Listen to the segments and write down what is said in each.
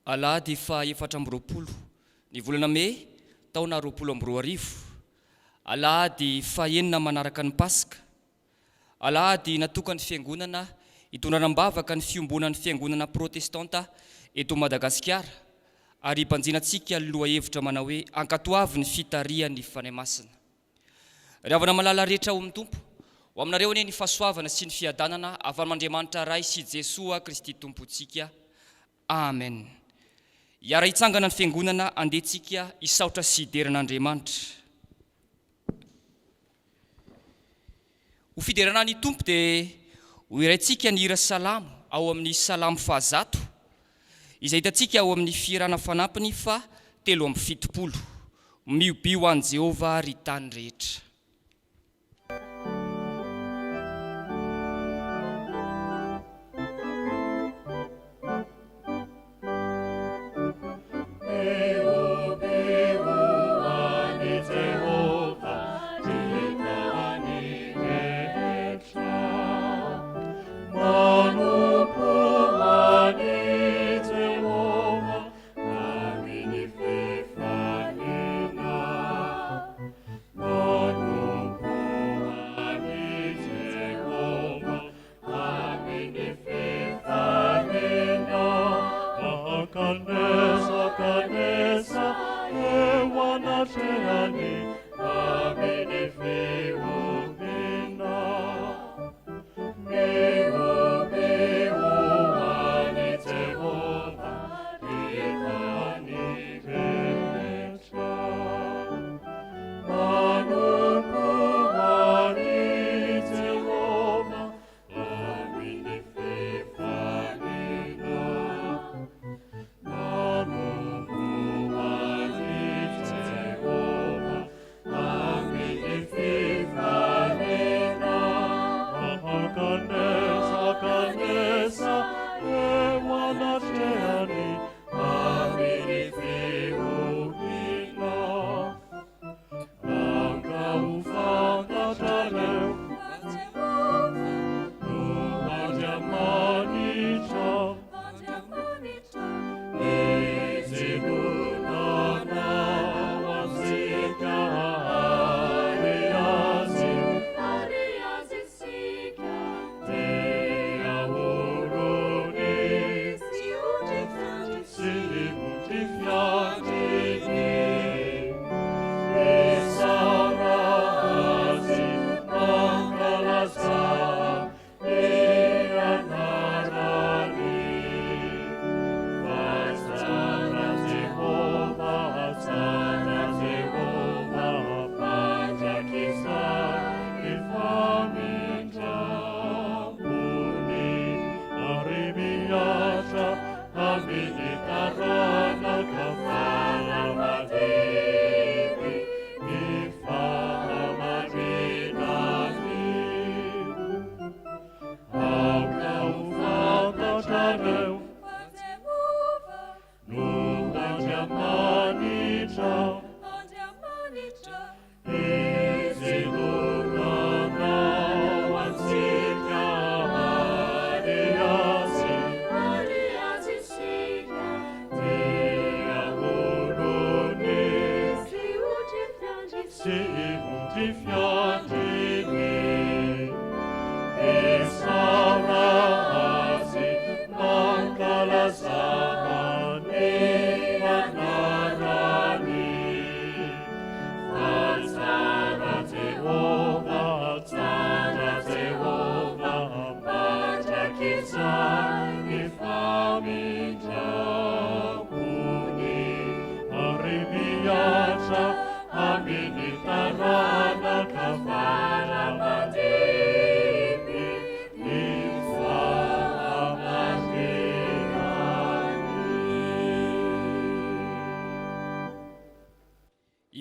Alahady faha 24 ny volana mey taona 2020, alahady fahenina manaraka ny Paska, alahady natokan'ny Fiangonana hitondrana am-bavaka ny fiombonan'ny Fiangonana Protestanta eto Madagasikara ary hibanjinantsika ny lohahevitra manao hoe Ankatoavy ny fitarihan'ny Fanahy Masina. Ry havana malala rehetra ao amin'ny Tompo, ho aminareo anie ny fahasoavana sy ny fiadanana avy amin'Andriamanitra Ray sy Jesoa Kristy Tompontsika. Amen. Hiara-hitsangana ny Fiangonana andeha tsika hisaotra sy hidera an'Andriamanitra. Ho fiderana ny Tompo dia ho hiraintsika ny hira Salamo ao amin'ny Salamo fahazato, izay hitantsika ao amin'ny fihirana fanampiny faha 73, Mihobiha ho an'i Jehovah, ry tany rehetra.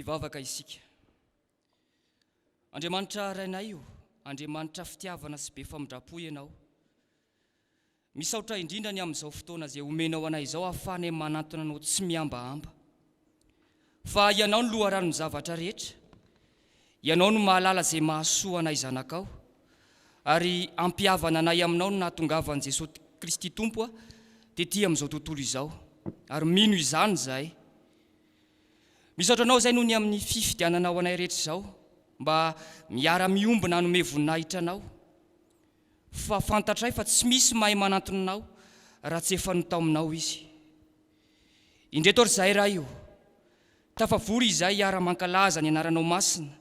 Hivavaka isika. Andriamanitra Rainay o, Andriamanitra fitiavana sy be famindram-po Ianao. Misaotra indrindra ny amin'izao fotoana izay omenao anay izao ahafahanay manantona anao tsy mihambahamba. Fa Ianao no loharanon'ny zavatra rehetra. Ianao no mahalala izay mahasoa anay zanakao. Ary hampihavana anay aminao no nahatongavan'i Jesoa Kristy Tompo tety amin'izao tontolo izao. Ary mino izany izahay. Misaotra Anao izahay noho ny amin'ny fifidiananao anay rehetra izao mba miara-miombona hanome voninahitra Anao. Fa fantatray fa tsy misy mahay manantona Anao raha tsy efa notaominao izy. Indreto ary izahay Ray o! Tafavory izahay hiara-mankalaza ny Anaranao Masina,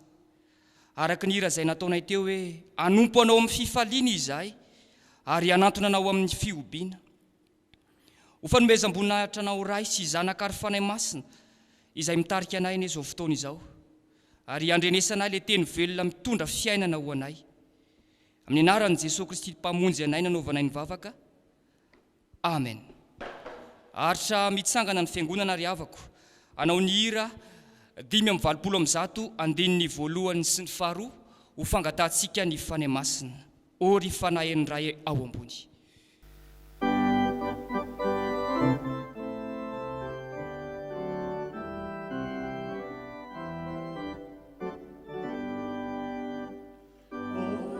araka ny hira izay nataonay teo hoe, Hanompo Anao amin'ny fifaliana izahay ary hanantona Anao amin'ny fihobiana. Ho fanomezam-boninahitra Anao Ray sy Zanaka ary Fanahy Masina izay mitarika anay anie izao fotoana izao, ary handrenesanay ilay Teny velona mitondra fiainana ho anay. Amin'ny anaran'i Jesoa Kristy Mpamonjy anay nanaovanay ny vavaka. Amen. Aritra mitsangana ny fiangonana ry havako hanao ny hira 185 andininy voalohany sy ny faharoa ho fangatahantsika ny Fanahy Masina. Ô ry Fanahin'ny Ray ao ambony. O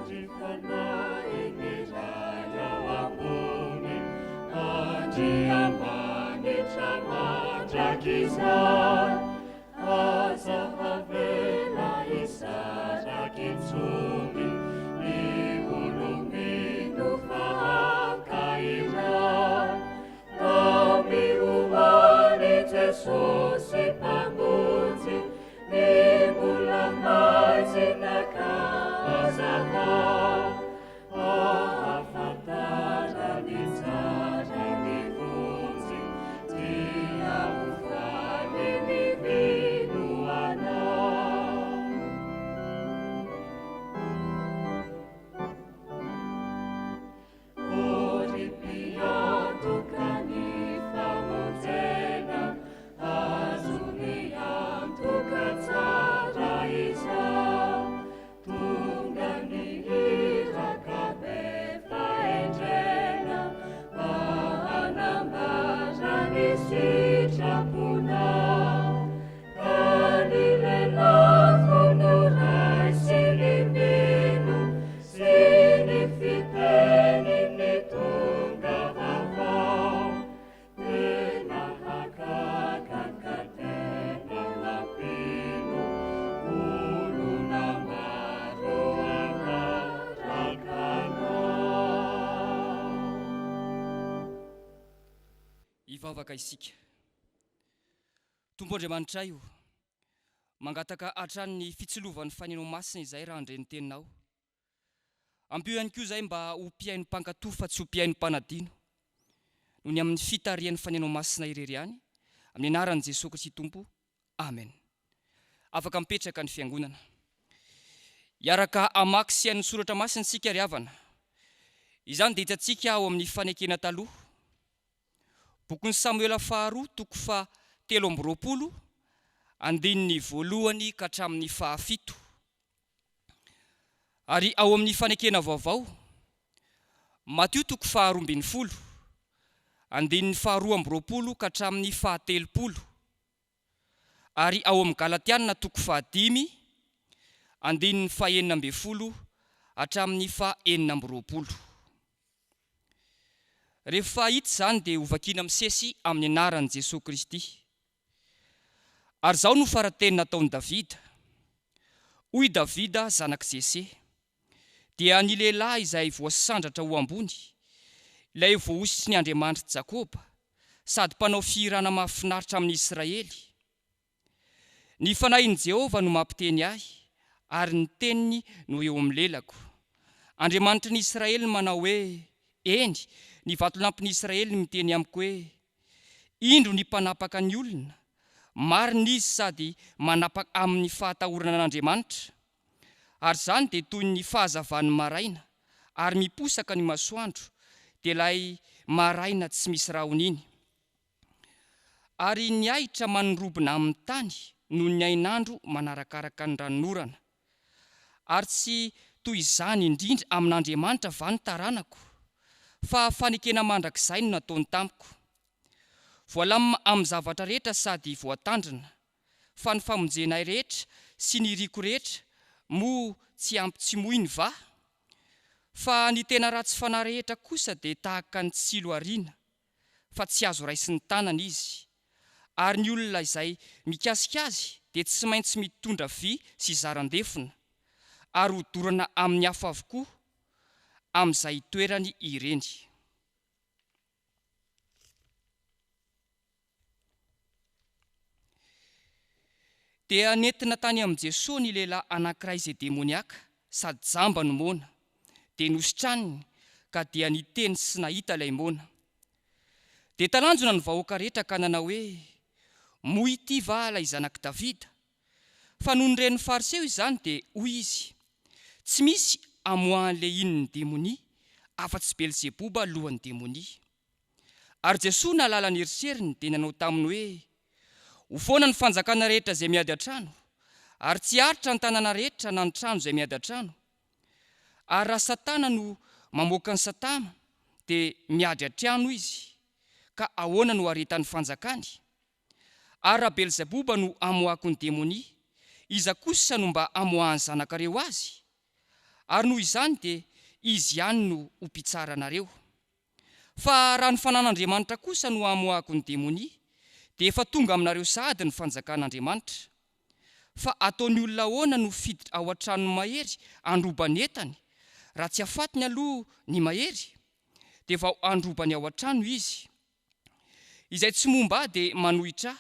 ry Fanahin'ny Ray ao ambony, Andriamanitra mandrakizay, aza avela hisaraka intsony ny olo-mino fa haka iray. Taomy ho an'i Jesosy Mpamonjy, Ny mbola maizina ka hazava, ahafantarany tsara ny vonjy, dia ho faly ny mino Anao. O ry mpiantoka ny famonjena, azony antoka tsara izao. Tonga ny iraka be fahendrena mba hanambara ny sitraponao. Ka ny lelafo noraisin'ny mino sy ny fiteniny tonga vaovao. Tena hagaga ka tena nampino olona maro hanaraka anao. Hivavaka isika. Tompo Andriamanitray o, mangataka hatrany ny fitsilovan'ny Fanenao Masina izahay raha handre ny Teninao. Ampio ihany koa izahay mba ho mpihaino mpankato fa tsy ho mpihaino mpanadino. Noho ny amin'ny fitarihan'ny Fanenao Masina irery ihany, amin'ny anaran'i Jesoa Kristy Tompo, Amen. Afaka mipetraka ny Fiangonana. Hiaraka hamaky sy haino ny Soratra Masina isika ry havana. Izany dia hitantsika ao amin'ny Fanekena Taloha. Bokin'i Samoela faharoa toko faha 23, andininy voalohany ka hatramin'ny fahafito. Ary ao amin'ny Fanekena Vaovao, Matio toko faha 12, andininy faha 22 ka hatramin'ny faha 30. Ary ao amin'ny Galatiana toko faha dimy, andininy faha 16 hatramin'ny faha 26. Rehefa hita izany dia hovakiana misesy amin'ny anaran'i Jesoa Kristy. Ary izao no fara-teny nataon'i Davida, Hoy i Davida zanak'i Jese, dia ny lehilahy izay voasandratra ho ambony, ilay voahosotry ny Andriamanitr'i Jakoba, sady mpanao fihirana mahafinaritra amin'i Israely, Ny Fanahin'i Jehovah no mampiteny ahy, ary ny teniny no eo amin'ny lelako. Andriamanitry ny Israely no manao hoe, Eny, ny vatolampin'i Israely no miteny amiko hoe, Indro ny mpanapaka ny olona, marina izy sady manapaka amin'ny fahatahorana an'Andriamanitra. Ary izany dia toy ny fahazavan'ny maraina, ary miposaka ny masoandro, dia ilay maraina tsy misy rahona iny. Ary ny ahitra manirobona amin'ny tany noho ny hainandro manarakaraka ny ranonorana. Ary tsy toy izany indrindra amin'Andriamanitra va ny taranako? Fa fanekena mandrakizay no nataony tamiko. Voalamina amin'ny zavatra rehetra sady voatandrina, fa ny famonjenay rehetra sy ny iriko rehetra moa tsy ampitsimoiny va? Fa ny tena ratsy fanahy rehetra kosa dia tahaka ny tsilo ariana. fa tsy azo raisin'ny tanana izy. Ary ny olona izay mikasika azy dia tsy maintsy mitondra vy sy zaran-defona, ary hodorana amin'ny afo avokoa amin'izay itoerany ireny. Dia nentina tany amin'i Jesoa ny lehilahy anankiray izay demoniaka sady jamba no moana, dia nositraniny ka dia niteny sy nahita ilay moana. Dia talanjona ny vahoaka rehetra ka nanao hoe, Moa ity va ilay zanak'i Davida? Fa nony ren'ny Fariseo izany dia hoy izy, Tsy misy amoahan'lehin'ny demonia afa-tsy Belzeboba lohan'ny demonia. Ary Jesoa nahalala ny eritreriny dia nanao taminy hoe, Ho foana ny fanjakana rehetra izay miady an-trano, ary tsy haharitra ny tanàna rehetra na ny trano izay miady an-trano. Ary raha Satana no mamoaka an'i Satana dia miady an-trano izy, ka ahoana no haharetan'ny fanjakany? Ary raha Belzeboba no amoahako ny demonia, iza kosa no mba amoahan'ny zanakareo azy? Ary noho izany dia izy ihany no ho mpitsara anareo. Fa raha ny fanan'Andriamanitra kosa no amoahako ny demonia, dia efa tonga aminareo sahady ny fanjakan'Andriamanitra. Fa ataon'ny olona ahoana no fiditra ao an-tranon'ny mahery handroba ny entany, raha tsy afatiny aloha ny mahery? Dia vao handroba ny ao an-trano izy. Izay tsy momba ahy dia manohitra ahy,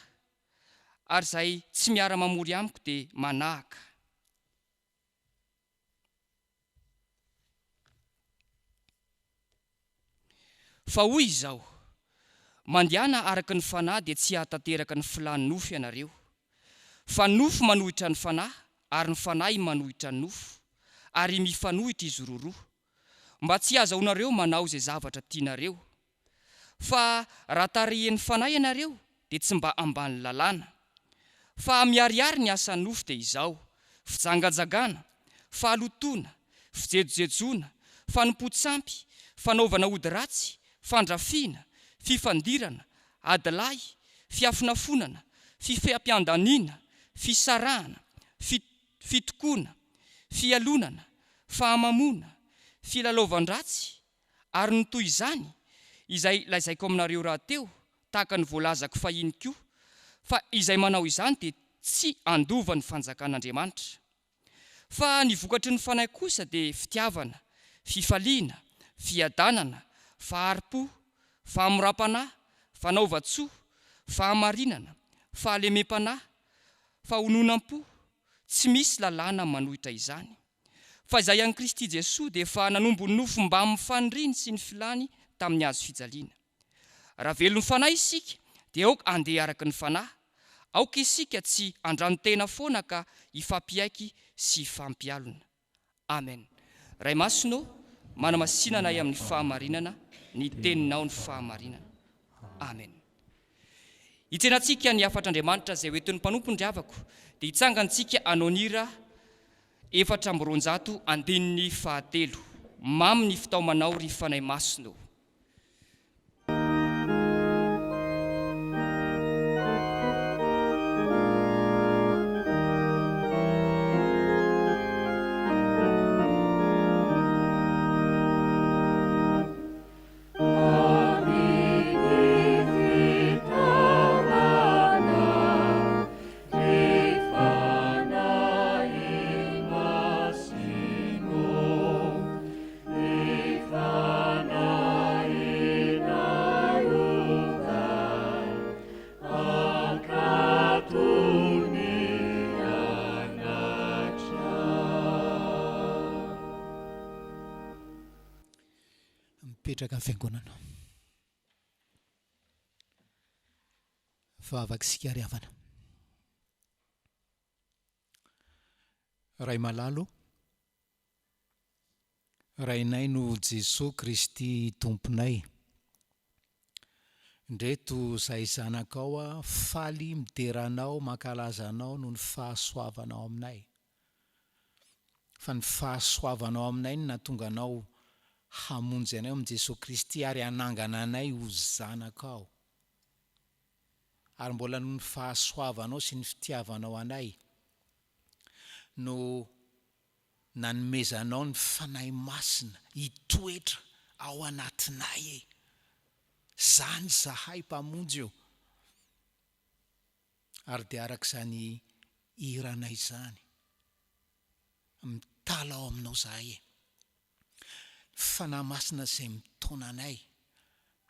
ary izay tsy miara-mamory amiko dia manahaka. Fa hoy izao, Mandehana araka ny Fanahy dia tsy hahatanteraka ny filàn'ny nofo ianareo. Fa ny nofo manohitra ny Fanahy, ary ny Fanahy manohitra ny nofo, ary mifanohitra izy roroa, mba tsy hahazahoanareo manao izay zavatra tianareo. Fa raha tarihin'ny Fanahy ianareo, dia tsy mba ambany lalàna. Fa miharihary ny asan'ny nofo dia izao, fijangajangana, fahalotoana, fijejojejoana, fanompoan-tsampy, fanaovana ody ratsy, fandrafiana, fifandirana, adilahy, fiafonafonana, fifehampiandaniana, fisarahana, fitokoana, fialonana, fahamamoana, filalaovan-dratsy, Ary ny toy izany, izay lazaiko aminareo rahateo, tahaka ny voalazako fahiny koa, fa izay manao izany dia tsy handova ny fanjakan'Andriamanitra. Fa ny vokatry ny Fanahy kosa dia fitiavana, fifaliana, fiadanana, fahari-po, fahamoram-panahy, fanaovan-tsoa, fahamarinana, fahalemem-panahy, fahononam-po, tsy misy lalàna manohitra izany. Fa izay an'i Kristy Jesoa dia efa nanombo ny nofo mbamin'ny faniriany sy ny filany tamin'ny hazo fijaliana. Raha velon'ny Fanahy isika dia aoka handeha araka ny Fanahy. Aoka isika tsy handrano-tena foana ka hifampiaiky sy hifampialona. Amen. Ray Masina ô, manamasina anay amin'ny fahamarinana, ny Teninao ny fahamarinana. Amen. Hitsenantsika ny hafatr'Andriamanitra izay hoentin'ny mpanompony ry havako, dia hitsangantsika hanao ny hira 264 andininy fahatelo. Mamy ny fitaomanao ry Fanahy Masina ô. Mipetraka ny fiangonana. Vavaka isika ry havana. Ray malala ô, Rainay no Jesoa Kristy Tomponay. Ndreto zahay zanakao a, faly midera Anao, mankalaza Anao noho ny fahasoavanao aminay. Fa ny fahasoavanao aminay no nahatonga Anao hamonjy anay ao amin'i Jesoa Kristy ary hanangana anay ho zanakao. Ary mbola noho ny fahasoavanao sy ny fitiavanao anay no nanomezanao ny Fanahy Masina hitoetra ao anatinay e! Izany izahay Mpamonjy ô! Ary dia araka izany hiranay izany, mitalaho aminao izahay e! Ny Fanahy Masina izay mitaona anay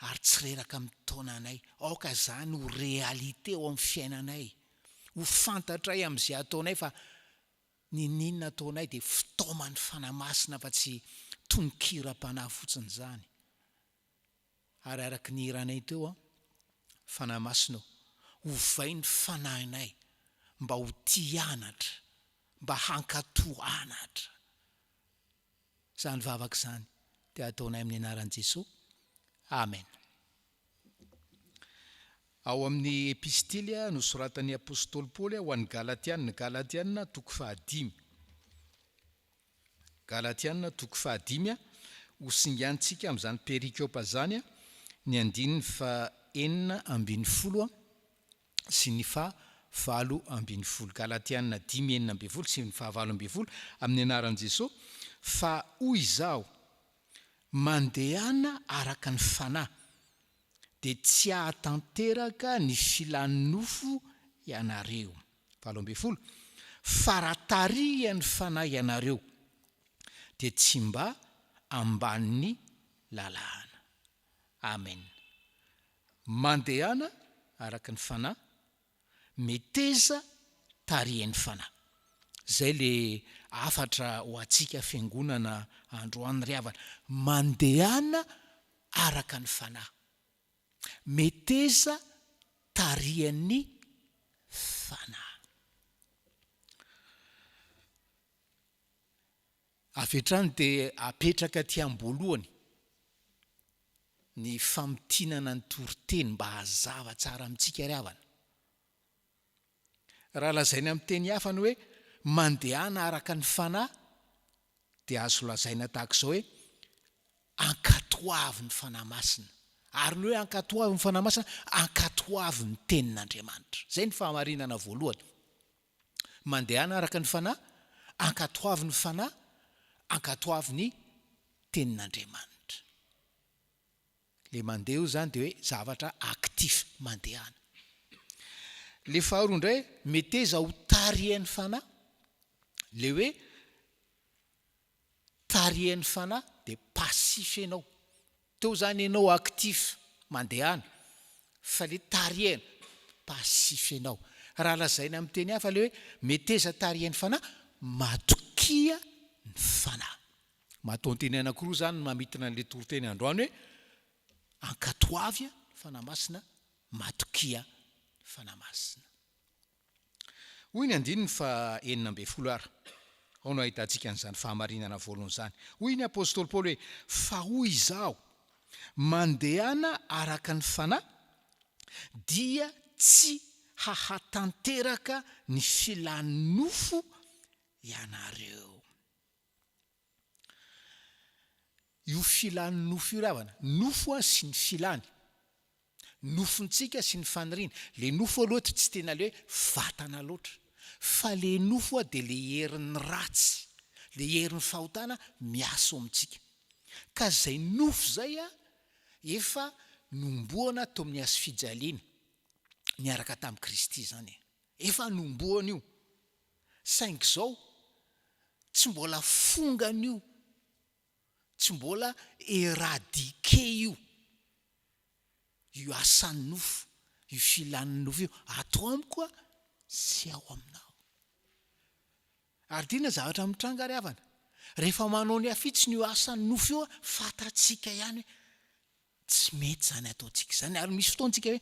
ary tsy reraka mitaona anay, aoka izany ho réalité ao amin'ny fiainanay, ho fantatray amin'izay ataonay fa Niniana ataonay dia fitaoman'ny Fanahy Masina fa tsy tononkiram-panahy fotsiny izany. Ary araka ny hiranay teo an, Fanahy Masina ô, ovay ny fanahinay mba ho tia anatra, mba hankatò anatra. Izany vavaka izany dia ataonay amin'ny anaran'i Jesoa. Amen. Ao amin'ny epistily nosoratan'ny apostoly Paoly ho an'ny Galatiana, Galatiana toko fahadimy. Galatiana toko fahadimy, ho singantsika amin'izany perikopa izany ny andininy fahenina ambinifolo sy ny faha 18. Galatiana dimy 16 sy ny faha 18, amin'ny anaran'i Jesoa, fa hoy izaho, Mandehana araka ny fanahy, dia tsy hahatanteraka ny filan'ny nofo ianareo. 18, Fa raha tarihan'ny fanahy ianareo, dia tsy mba ambanin'ny lalàna. Amen. Mandehana araka ny fanahy, Meteza tarihin'ny Fanahy. Zay le hafatra ho antsika fiangonana androany ry havana. Mandehana araka ny Fanahy. Meteza tarihan'ny Fanahy. Avy hatrany dia apetraka aty am-boalohany ny famintinana ny toriteny mba hazava tsara amintsika ry havana. Raha lazaina amin'ny teny hafa ny hoe mandehana araka ny fanahy dia azo lazaina tahaka izao hoe ankatoavy ny Fanahy Masina. Ary ny hoe ankatoavy ny Fanahy Masina, ankatoavy ny Tenin'Andriamanitra. Izay ny fahamarinana voalohany. Mandehana araka ny Fanahy, ankatoavy ny Fanahy, ankatoavy ny Tenin'Andriamanitra. Le mandeha io zany de hoe zavatra actif, mandehana. Le faharoa indray, meteza ho tarihan'ny Fanahy, le hoe tarihan'ny Fanahy de passif ianao. Teo zany ianao actif, mandehana, fa le tarihana, passif ianao. Raha lazaina amin'ny teny hafa le hoe meteza tarihan'ny Fanahy, matokia ny Fanahy. Matoanteny anankiroa izany no mamintina an'ilay toriteny androany hoe, ankatoavy ny Fanahy Masina, matokia ny Fanahy Masina. Hoy ny andininy faha 16 ary, ao no ahitantsika an'izany fahamarinana voalohany izany. Hoy ny apostoly Paoly hoe, Fa hoy izaho, mandehana araka ny Fanahy, dia tsy hahatanteraka ny filan'ny nofo ianareo. Io filan'ny nofo io ry havana, nofo sy ny filany, nofontsika sy ny faniriany, le nofo aloha eto tsy tena le hoe vatana loatra, fa le nofo dia le herin'ny ratsy, le herin'ny fahotana miasa ao amintsika. Ka zay nofo zay efa nomboana teo amin'ny hazofijaliana niaraka tamin'i Kristy zany e. Efa nomboana io. Saingy izao, tsy mbola fongana io, tsy mbola éradiquer io, io asan'ny nofo, io filan'ny nofo io, ato amiko a, sy ao aminao. Ary dia inona zavatra mitranga ry havana? Rehefa manao ny hafitsiny io asan'ny nofo io, fantatsika ihany hoe Tsy mety izany ataontsika izany ary misy fotoana tsika hoe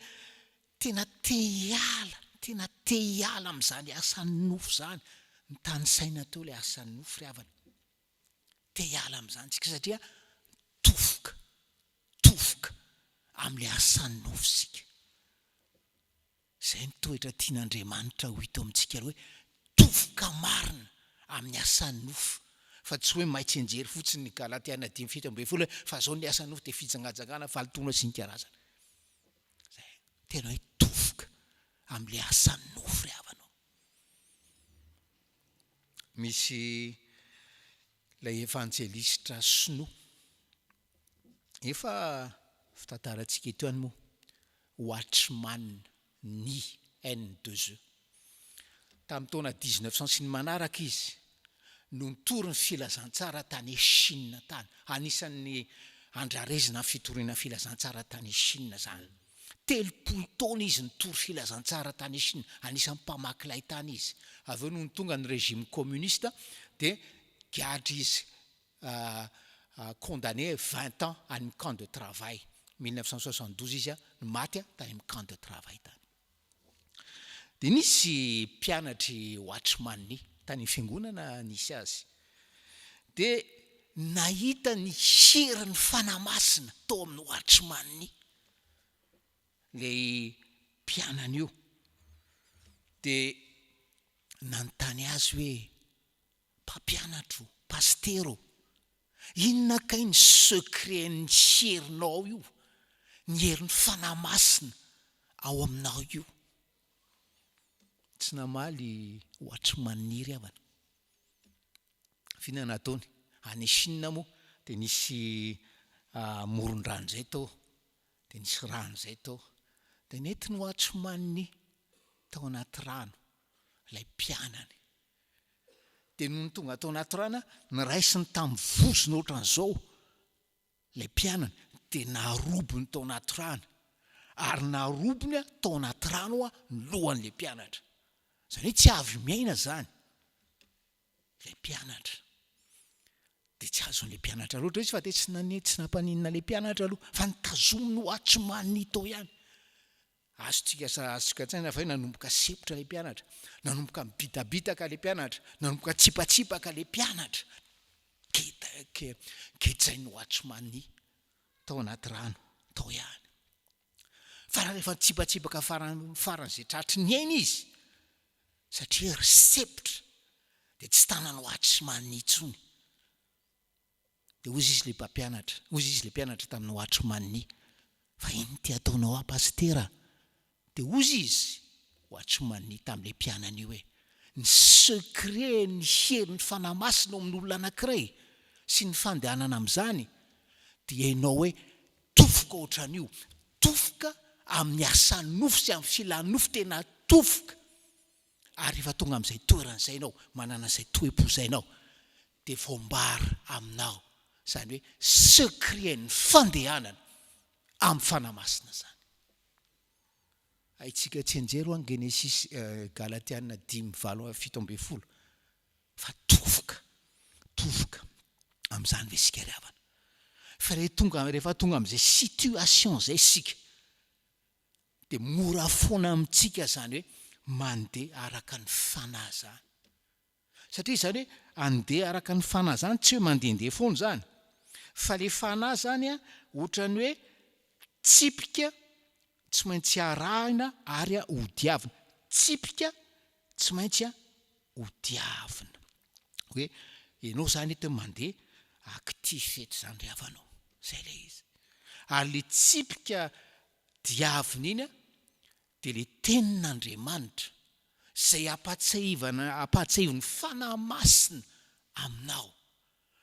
tena te hiala, tena te hiala amin'izany asan'ny nofo izany. Notanisaina teo ilay asan'ny nofo ry havana. Te hiala amin'izany tsika satria tofoka, tofoka amin'ilay asan'ny nofo isika. Izay ny toetra tian'Andriamanitra ho hita eo amintsika hoe tofoka marina amin'ny asan'ny nofo fa tsy hoe may tsianjery fotsiny ny Galatiana 5:17 hoe fa zao ny asan'ny nofo dia fijangajangana, fahalotoana sy ny karazany. Izay tena hoe tofoka amin'ilay asan'ny nofo ry havana ô. Misy ilay evanjelistra sinoa efa. fitantarantsika eto ihany moa, Watchman Nee, N2E. Tamin'ny taona 1900 sy ny manaraka izy no nitory ny filazantsara tany Chine tany. Anisan'ny andrarezina ny fitoriana filazantsara tany Chine izany. 30 taona izy nitory filazantsara tany Chine, anisan'ny mpamaky lay tany izy. Avy eo nony tonga ny régime communiste dia gadra izy condamné 20 ans any amin'ny camp de travail. 1972 izy no maty tany amin'ny camp de travail tany. Dia nisy mpianatr'i Watchman Nee tany amin'ny fiangonana nisy azy. Dia nahita ny herin'ny Fanahy Masina tao amin'ny Watchman Nee ilay mpianany io. Dia nanontany azy hoe, Mpampianatro, Pasitera ô, inona kay ny secret-n'ny herinao io, ny herin'ny Fanahy Masina ao aminao io? Tsy namaly ohatry maniry havana. F'inona nataony? Any Chine moa dia nisy moron-drano izay tao, dia nisy rano izay tao. Dia nentiny ohatry mania tao anaty rano ilay mpianany. Dia nony tonga tao anaty rano, niraisiny tamin'ny vozony ohatran'izao ilay mpianany, dia narobony tao anaty rano. Ary narobony tao anaty rano ny lohan'ilay mpianatra. Izany hoe tsy avy miaina izany ilay mpianatra. Dia tsy azon'ilay mpianatra loatra izy fa dia tsy nane, tsy nampaninona ilay mpianatra aloha, fa notazominy ho atsy tao ihany. Azontsika azontsika an-tsaina fa hoe nanomboka sempotra ilay mpianatra, nanomboka nibitabitaka ilay mpianatra, nanomboka nitsipatsipaka ilay mpianatra. Geda, gejain'ny Watchman tao anaty rano tao ihany. Fa raha rehefa nitsipatsipaka farany faran'izay tratry ny aina izy, satria ry sempotra, dia tsy tanan'ny Watchman intsony. Dia hozy izy ilay mpampianatra, hozy izy ilay mpianatra tamin'i Watchman Fa inona ity ataonao ahy Pasitera a? Dia hozy izy, Watchman tamin'ilay mpianany io hoe, Ny secret ny herin'ny Fanahy Masina ao amin'olona anankiray sy ny fandehanana amin'izany dia ianao hoe tofoka ohatran'io, tofoka amin'ny asan'ny nofo sy amin'ny filan'ny nofo, tena tofoka. Ary rehefa tonga amin'izay toerana izay ianao, manana izay toe-po izay ianao, dia voambara aminao izany hoe secret-n'ny fandehanana amin'ny Fanahy Masina izany. Haintsika tsianjery ho'a ny Genesisy, Galatiana dimy valo 17, fa tofoka, tofoka amin'izany ve isika ry havana? Fa rehefa tonga, rehefa tonga amin'izay situation izay isika, dia mora foana amintsika izany hoe mandeha araka ny fanahy izany. Satria izany hoe andeha araka ny fanahy izany tsy hoe mandehandeha foana izany. Fa ilay fanahy izany an, ohatran'ny hoe tsipika tsy maintsy arahina ary hodiavina. Tsipika tsy maintsy hodiavina. Hoe ianao izany eto hoe mandeha actif eto izany ry havana ô. Izay ilay izy. Ary ilay tsipika diavina iny dia ilay tenin'Andriamanitra izay ampahatsiahivana, ampahatsiahivin'ny Fanahy Masina aminao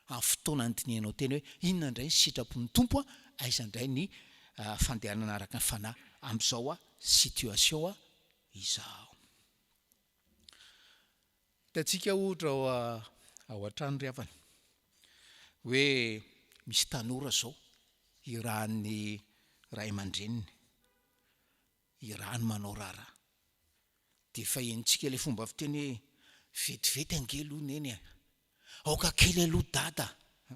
amin'ny fotoana andinihanao tena hoe inona indray ny sitrapon'ny Tompo, aiza indray ny fandehanana araka ny Fanahy amin'izao situation izao. Hitantsika ohatra ao ao an-trano ry havana hoe misy tanora izao irahan'ny ray aman-dreniny, irahany manao raharaha. Dia efa henontsika ilay fomba fiteny hoe vetivety ange aloha neny e, aoka kely aloha dada a!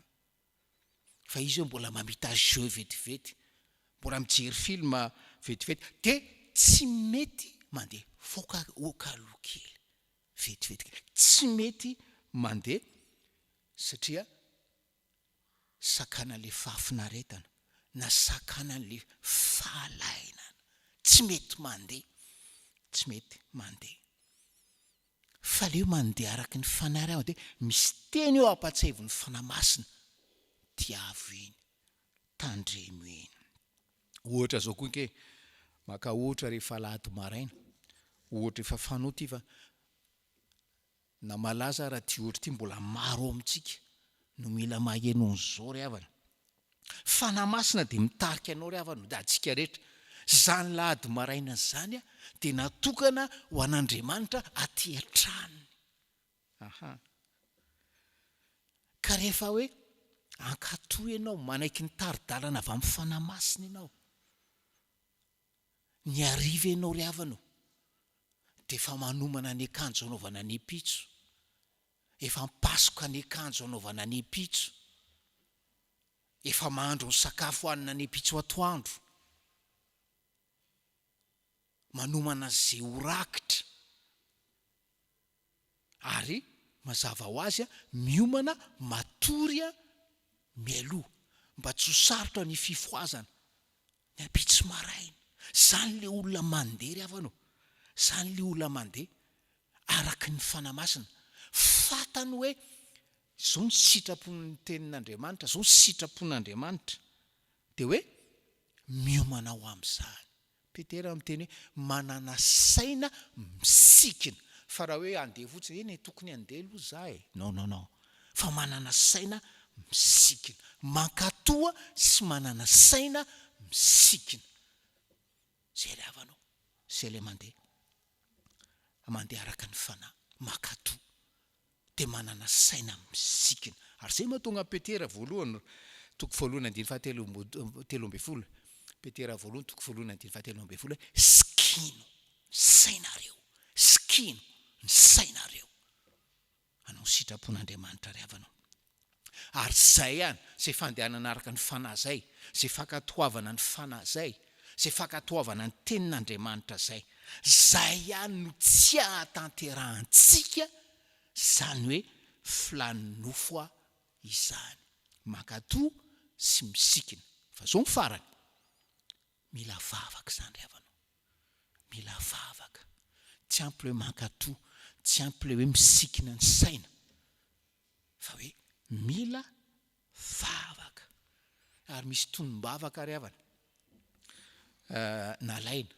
Fa izy hoe mbola mamita jeu vetivety, mbola mijery film vetivety, dia tsy mety mandeha, foka oka aloha kely, vetivety kely, tsy mety mandeha satria sakanan'ilay fahafinaretana na sakanan'ilay fahalainana, tsy mety mandeha, tsy mety mandeha. Fa aleo mandeha araka ny Fanahy ry havana dia misy teny eo ampatsiahivin'ny Fanahy Masina, tiavo iny, tandremo iny. Ohatra zao koa ange, maka ohatra rehefa alahady maraina, ohatra efa fanao ity fa na malaza ara ty ohatra ity mbola maro ao amintsika no mila maheno an'izao ry havana. Fanahy Masina dia mitarika anao ry havana, antsika rehetra. Izany lahady maraina izany dia natokana ho an'Andriamanitra aty an-tranony. Aha. Ka rehefa hoe ankatò ianao, manaiky ny tari-dalana avy amin'ny Fanahy Masina ianao, ny hariva ianao ry havana o, dia efa manomana ny akanjo hanaovana ny ampitso, efa mipasoka ny akanjo hanaovana ny ampitso, efa mahandro ny sakafo hanina ny ampitso atoandro, manomana izay ho rakitra. Ary mazava ho azy miomana matory mialoha mba tsy ho sarotra ny fifohazana ny ampitso maraina. Zany le olona mandeha ry havana ô! Zany le olona mandeha araky ny Fanahy Masina. Fantany hoe zao ny sitrapon'ny tenin'Andriamanitra, zao ny sitrapon'Andriamanitra. Dia hoe miomana ho amin'izany. Petera miteny hoe manana saina misikina. Fa raha hoe handeha fotsiny, eny e, tokony handeha aloha za e. Non, non, non. Fa manana saina misikina. Mankatoa sy manana saina misikina. Zay ilay havanao. Zay ilay mandeha. Mandeha araka ny fanahy. Mankatoa. dia manana saina misikina. Ary izay mahatonga an'i Petera voalohany, toko voalohany andininy fahatelo 13, Petera voalohany toko voalohany andininy fahatelo ambin'ny folo hoe, sikino ny sainareo, sikino ny sainareo hanao ny sitrapon'Andriamanitra ry havana. Ary izay ihany, izay fandehanana araka ny fanahy izay, izay fankatoavana ny fanahy izay, izay fankatoavana ny tenin'Andriamanitra izay, izay ihany no tsy ahatanterahantsika izany hoe filàn'ny nofo izany. Mankatò sy misikina. Fa izao ny farany, mila vavaka izany ry havana ô. Mila vavaka. Tsy ampy ilay hoe mankatò, tsy ampy ilay hoe misikina ny saina. Fa hoe mila vavaka. Ary misy tonom-bavaka ary havana nalaina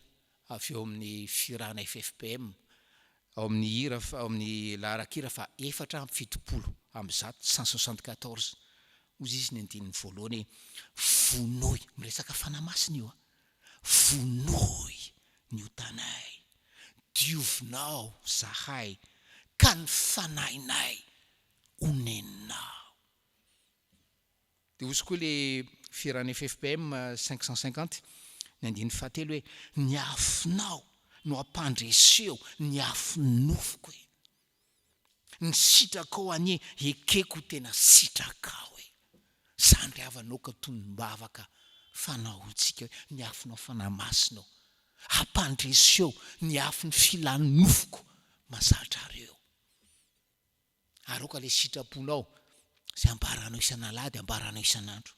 avy eo amin'ny fihirana ffpm, ao amin'ny hira ao amin'ny laharan-kira faha 174, 174. Hozy izy ny andininy voalohany hoe, vonoy, miresaka Fanahy Masina io an, vonoy ny otanay, diovinao zahay ka ny fanahinay oneninao. Dia hozy koa le fihiran'ny ffpm 550, ny andininy fahatelo hoe, ny afonao no ampandreseo ny afon'ny nofoko e. Ny sitrakao anie ekeko ho tena sitrakao e. Zany ry havana aoka tonom-bavaka fanaontsika hoe ny afonao Fanahy Masina ô, ampandreseo ny afon'ny filan'ny nofoko mazatra reo. Ary aoka ilay sitraponao izay ambaranao isan'alahady ambaranao isan'andro.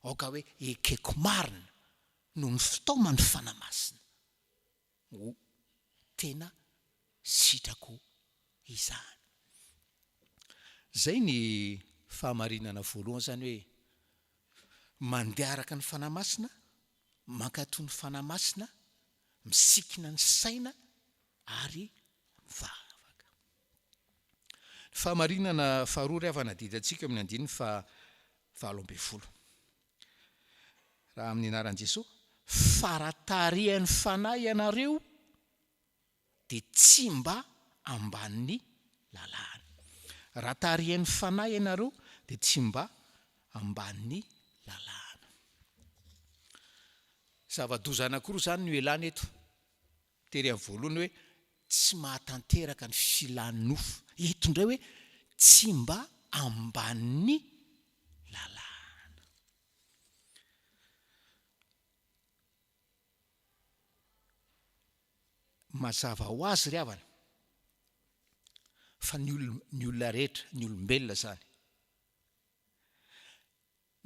Aoka hoe ekeko marina noho ny fitaoman'ny Fanahy Masina. Ho tena sitrako izany. Izay ny fahamarinana voalohany izany hoe mandeha araka ny Fanahy Masina, mankatò ny Fanahy Masina, misikina ny saina ary mivavaka. Ny fahamarinana faharoa ry havana adidy antsika eo amin'ny andininy faha 18. Raha amin'ny anaran'i Jesoa, fa raha tarihan'ny Fanahy ianareo, dia tsy mba ambanin'ny lalàna. Raha tarihan'ny Fanahy ianareo, dia tsy mba ambanin'ny lalàna. Zava-doza anankiroa izany no ialana eto. Tery amin'ny voalohany hoe tsy mahatanteraka ny filan'ny nofo. Eto indray hoe tsy mba ambanin'ny lalàna. Mazava ho azy ry havana fa ny olona ny olona rehetra, ny olombelona izany,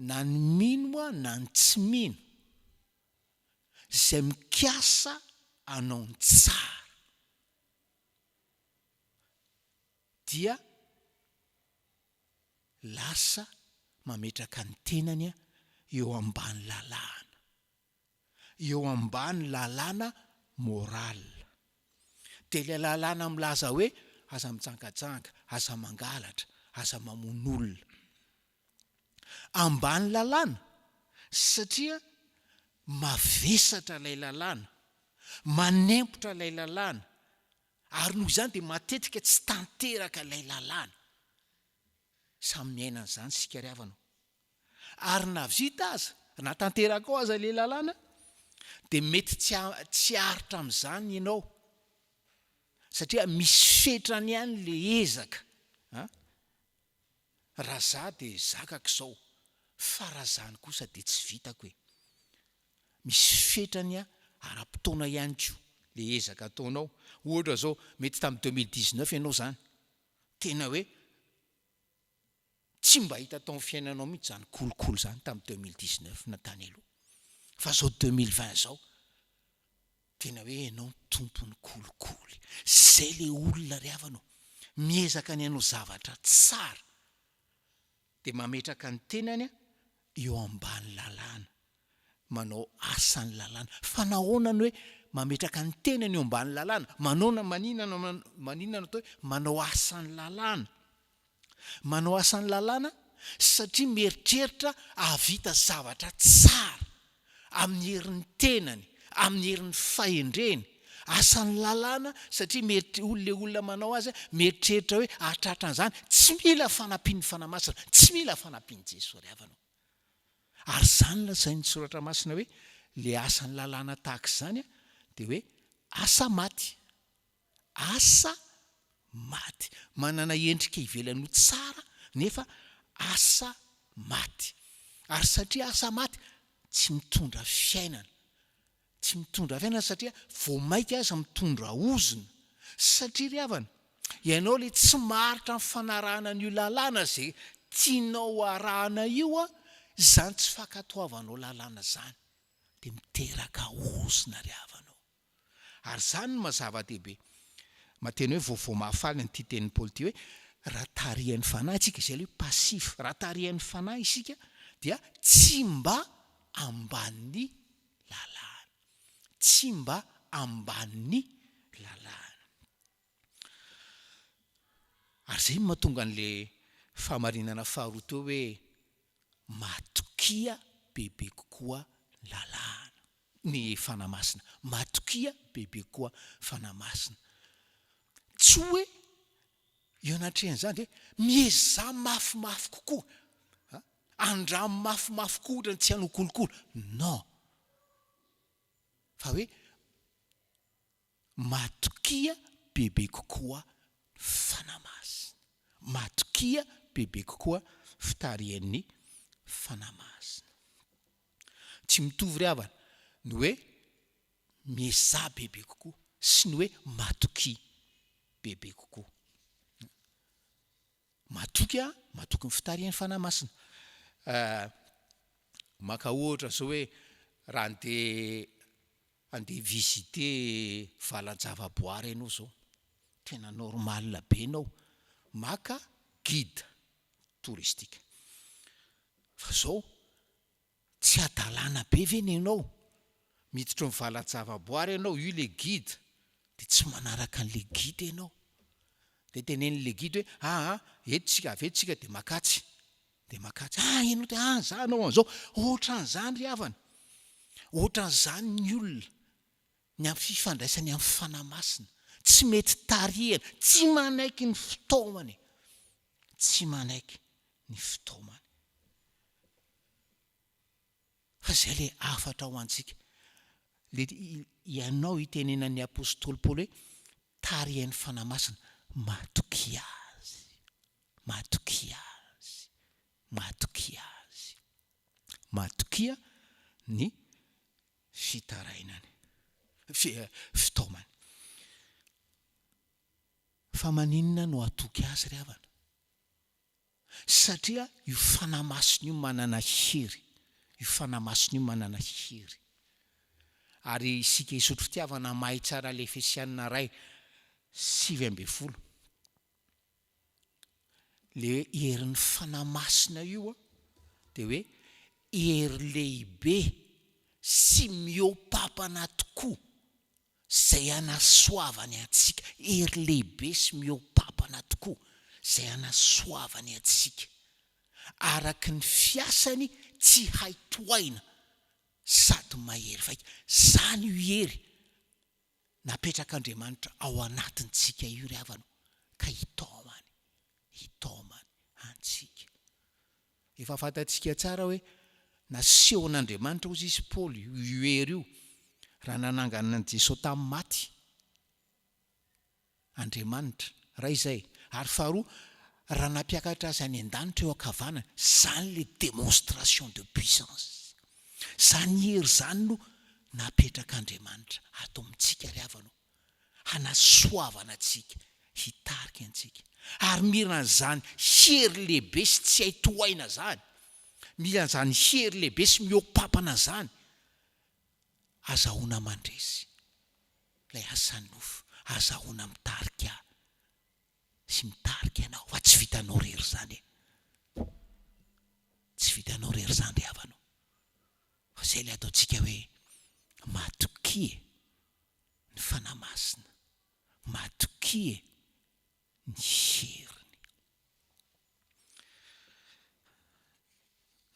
na ny mino na ny tsy mino, izay mikasa hanao ny tsara dia lasa mametraka ny tenany eo ambany lalàna, eo ambany lalàna morale. Dia ilay lalàna milaza hoe aza mijangajanga, aza mangalatra, aza mamono olona. Ambany lalàna. Satria mavesatra ilay lalàna, manempotra ilay lalàna, ary noho izany dia matetika tsy tanteraka ilay lalàna. Samy miaina an'izany isika ry havana ô. Ary na vita aza, na tanteraka ao aza ilay lalàna, dia mety tsy tsy haharitra amin'izany ianao. Satria misy fetrany ihany ilay ezaka. An! Raha za dia zakako izao, fa raha zany kosa dia tsy vitako e. Misy fetrany ara-potoana ihany koa ilay ezaka ataonao. Ohatra izao, mety tamin'ny 2019 ianao izany, tena hoe tsy mba hita tao amin'ny fiainanao mihitsy izany kolikoly izany tamin'ny 2019 na tany aloha. Fa izao 2020 izao, Tena hoe ianao no tompon'ny kolikoly. Zay le olona ry havana ô. Miezaka ny hanao zavatra tsara dia mametraka ny tenany eo ambany lalàna. Manao asan'ny lalàna. Fa nahoana no hoe mametraka ny tenany eo ambany lalàna? Manaona maninona maninona no atao hoe manao asan'ny lalàna? Manao asan'ny lalàna satria mieritreritra hahavita zavatra tsara amin'ny herin'ny tenany, amin'ny herin'ny fahendreny. Asan'ny lalàna satria mieritre- ilay olona manao azy mieritreritra hoe hahatratra an'izany, tsy mila fanampian'ny Fanahy Masina, tsy mila fanampian'i Jesoa ry havana ô. Ary izany lazain'ny Soratra Masina hoe ilay asan'ny lalàna tahaka izany dia hoe asa maty. Asa maty. Manana endrika ivelany ho tsara nefa asa maty. Ary satria asa maty, tsy mitondra fiainana. Tsy mitondra fiainana satria vao maika aza mitondra ozona. Satria ry havana, ianao ilay tsy maharitra amin'ny fanarahana an'io lalàna izay tianao arahana io, izany tsy fankatoavanao lalàna izany dia miteraka ozona ry havana ô. Ary izany no maha zava-dehibe. Maha teny hoe vaovao mahafaly an'ity tenin'i Paoly ity hoe, raha tarihan'ny Fanahy isika, izay ilay hoe passif, raha tarihan'ny Fanahy isika dia tsy mba ambanin'ny lalàna. Tsy mba ambanin'ny lalàna. Ary izay no mahatonga an'ilay fahamarinana faharoa teo hoe matokia bebe kokoa ny lalàna. ny Fanahy Masina. Matokia bebe koa Fanahy Masina. Tsy hoe eo anatrehan'izany dia miezaha mafimafy kokoa, andramo mafimafy koa ohatrany tsy hanao kolikoly. Non. Fa hoe matokia bebe kokoa Fanahy Masina. Matokia bebe kokoa fitarihan'ny Fanahy Masina. Tsy mitovy ry havana ny hoe miezaha bebe kokoa sy ny hoe matokia bebe kokoa. Matoky aho, matoky ny fitarihan'ny Fanahy Masina. Maka ohatra izao hoe raha andeha andeha visiter valan-javaboary ianao izao, tena normal be ianao maka guide touristique. Fa izao, Tsy hadalana be ve nenao? Miditra ao valan-javaboary ianao, io le guide, dia tsy manaraka an'le guide ianao. Dia tenenin'le guide hoe aa eto tsika, avy eto tsika dia makatsy. Dia makatsy, ah ianao dia ah za hanao an'izao. Ohatran'izany ry havana. Ohatran'izany ny olona, ny amin'ny fifandraisany amin'ny Fanahy Masina. Tsy mety tarihana, tsy manaiky ny fitaomany. Tsy manaiky ny fitaomany. Fa izay ilay hafatra ho antsika. Ilay ianao itenenan'ny apostoly Paoly hoe tarihan'ny Fanahy Masina, matokia Azy, matokia Azy, matokia Azy. Matokia ny fitarainany, fitaomany. Fa maninona no hatoky Azy ry havana? Satria io Fanahy Masina io manana hery, io Fanahy Masina io manana hery. Ary isika hisotro fitiavana mahay tsara le Efesianina iray 19. Le herin'ny Fanahy Masina io an, dia hoe hery lehibe sy mihoa-papana tokoa Izay hanasoavany antsika. Hery lehibe sy mihoa-papana tokoa izay hanasoavany antsika. Araka ny fiasany. tsy hay tohaina sady mahery vaika. Izany io hery napetrak'Andriamanitra ao anatintsika io ry havana o, ka hitaomany, hitaomany antsika. Efa fantatsika tsara hoe nasehon'Andriamanitra hozy izy Paoly io hery io raha nanangana an'i Jesoa tamin'ny maty. Andriamanitra. Ray izay. Ary faharoa, raha nampiakatra azy any an-danitra eo ankavanana, izany ilay démonstration de puissance. Izany hery izany no napetrak'Andriamanitra ato amintsika ry havana o, hanasoavana antsika, hitarika antsika. Ary mila an'izany hery lehibe sy tsy hay tohaina izany, mila an'izany hery lehibe sy mihoa-papana izany, azahoana mandresy ilay asan'ny nofo, azahoana mitarika sy mitarika anao, fa tsy vitanao irery izany e! Tsy vitanao irery izany ry havana o! Fa izay ilay ataontsika hoe matokia e! Ny Fanahy Masina, matokia e! Ny heriny.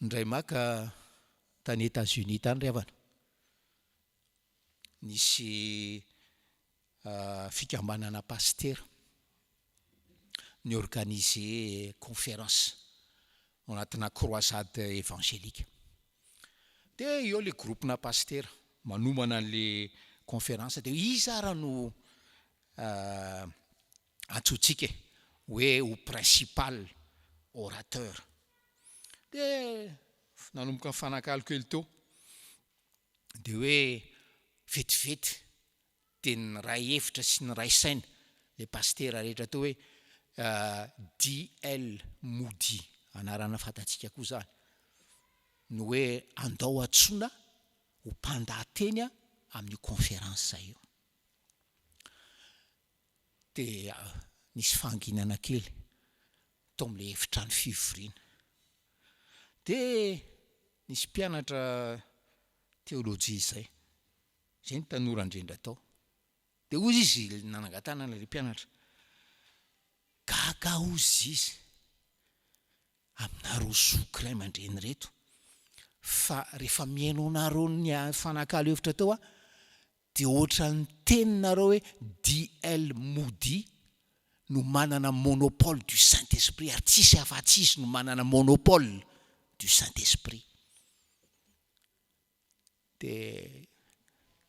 Indray maka tany Etats-Unis tany ry havana, nisy fikambanana pasitera ni-organiser conférence ao anatina croisade évangélique. Dia eo ilay groupe-na pasitera manomana an'ilay conférence dia iza ara no antsointsika e, hoe ho principal orateur. Dia nanomboka nifanakalo kely teo, dia hoe vetivety dia niray hevitra sy niray saina ilay pasitera rehetra teo hoe DL Moody, anarana fantatsika koa izany, no hoe andao antsoina ho mpandahateny amin'io conférence io. Dia nisy fahanginana kely tao amin'ilay efitrano fivoriana. Dia nisy mpianatra teolojia izay, izay no tanora indrindra tao. Dia hoy izy nanangan-tanana ilay mpianatra, gaga hozy izy aminareo zoky ray aman-dreny ireto fa rehefa mihaino anareo nifanakalo hevitra teo aho Dia ohatran'ny teninareo hoe DL Moody no manana monopole du Saint Esprit ary tsisy afatsy izy no manana monopole du Saint Esprit. Dia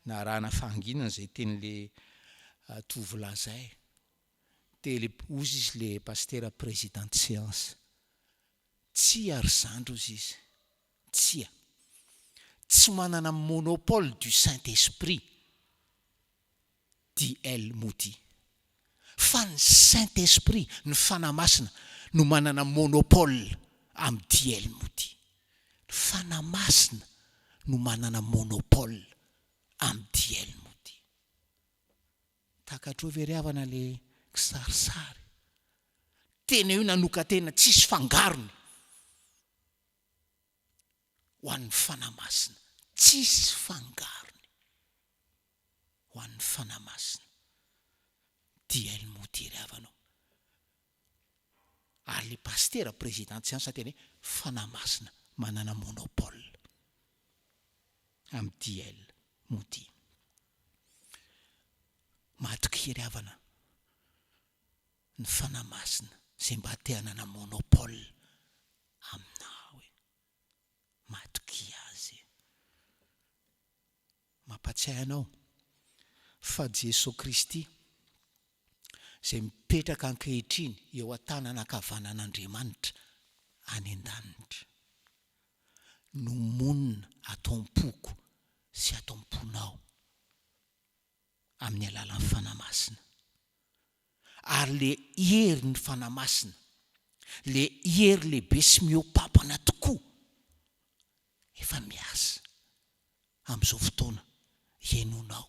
narahana fahanginana izay tenin'le tovolahy izay. Dia le hozy izy le pasitera président de séance. Tsia ry zandry hozy izy. Tsia. Tsy manana monopole du Saint Esprit DL Moody. Fa ny Saint Esprit, ny Fanahy Masina, no manana monopole amin'i DL Moody. Ny Fanahy Masina no manana monopole amin'i DL Moody. Takatrao ve ry havana le kisarisary? Tena io nanokan-tena tsisy fangarony. ho an'ny Fanahy Masina, tsisy fangarony ho an'ny Fanahy Masina. DL Moody ry havana ô. Ary le pasitera président tsiansa tena hoe Fanahy Masina manana monopole amin'ny DL Moody. Matokia ry havana ny Fanahy Masina izay mba te hanana monopole aminao e. Matokia Azy e. Mampatsiahy anao fa Jesoa Kristy izay mipetraka ankehitriny eo an-tanana ankavanan'Andriamanitra any an-danitra no monina ato am-poko sy ato am-ponao amin'ny alalan'ny Fanahy Masina. Ary le hery ny Fanahy Masina, le hery lehibe sy mihoa-pampana tokoa efa miasa amin'izao fotoana ihainoanao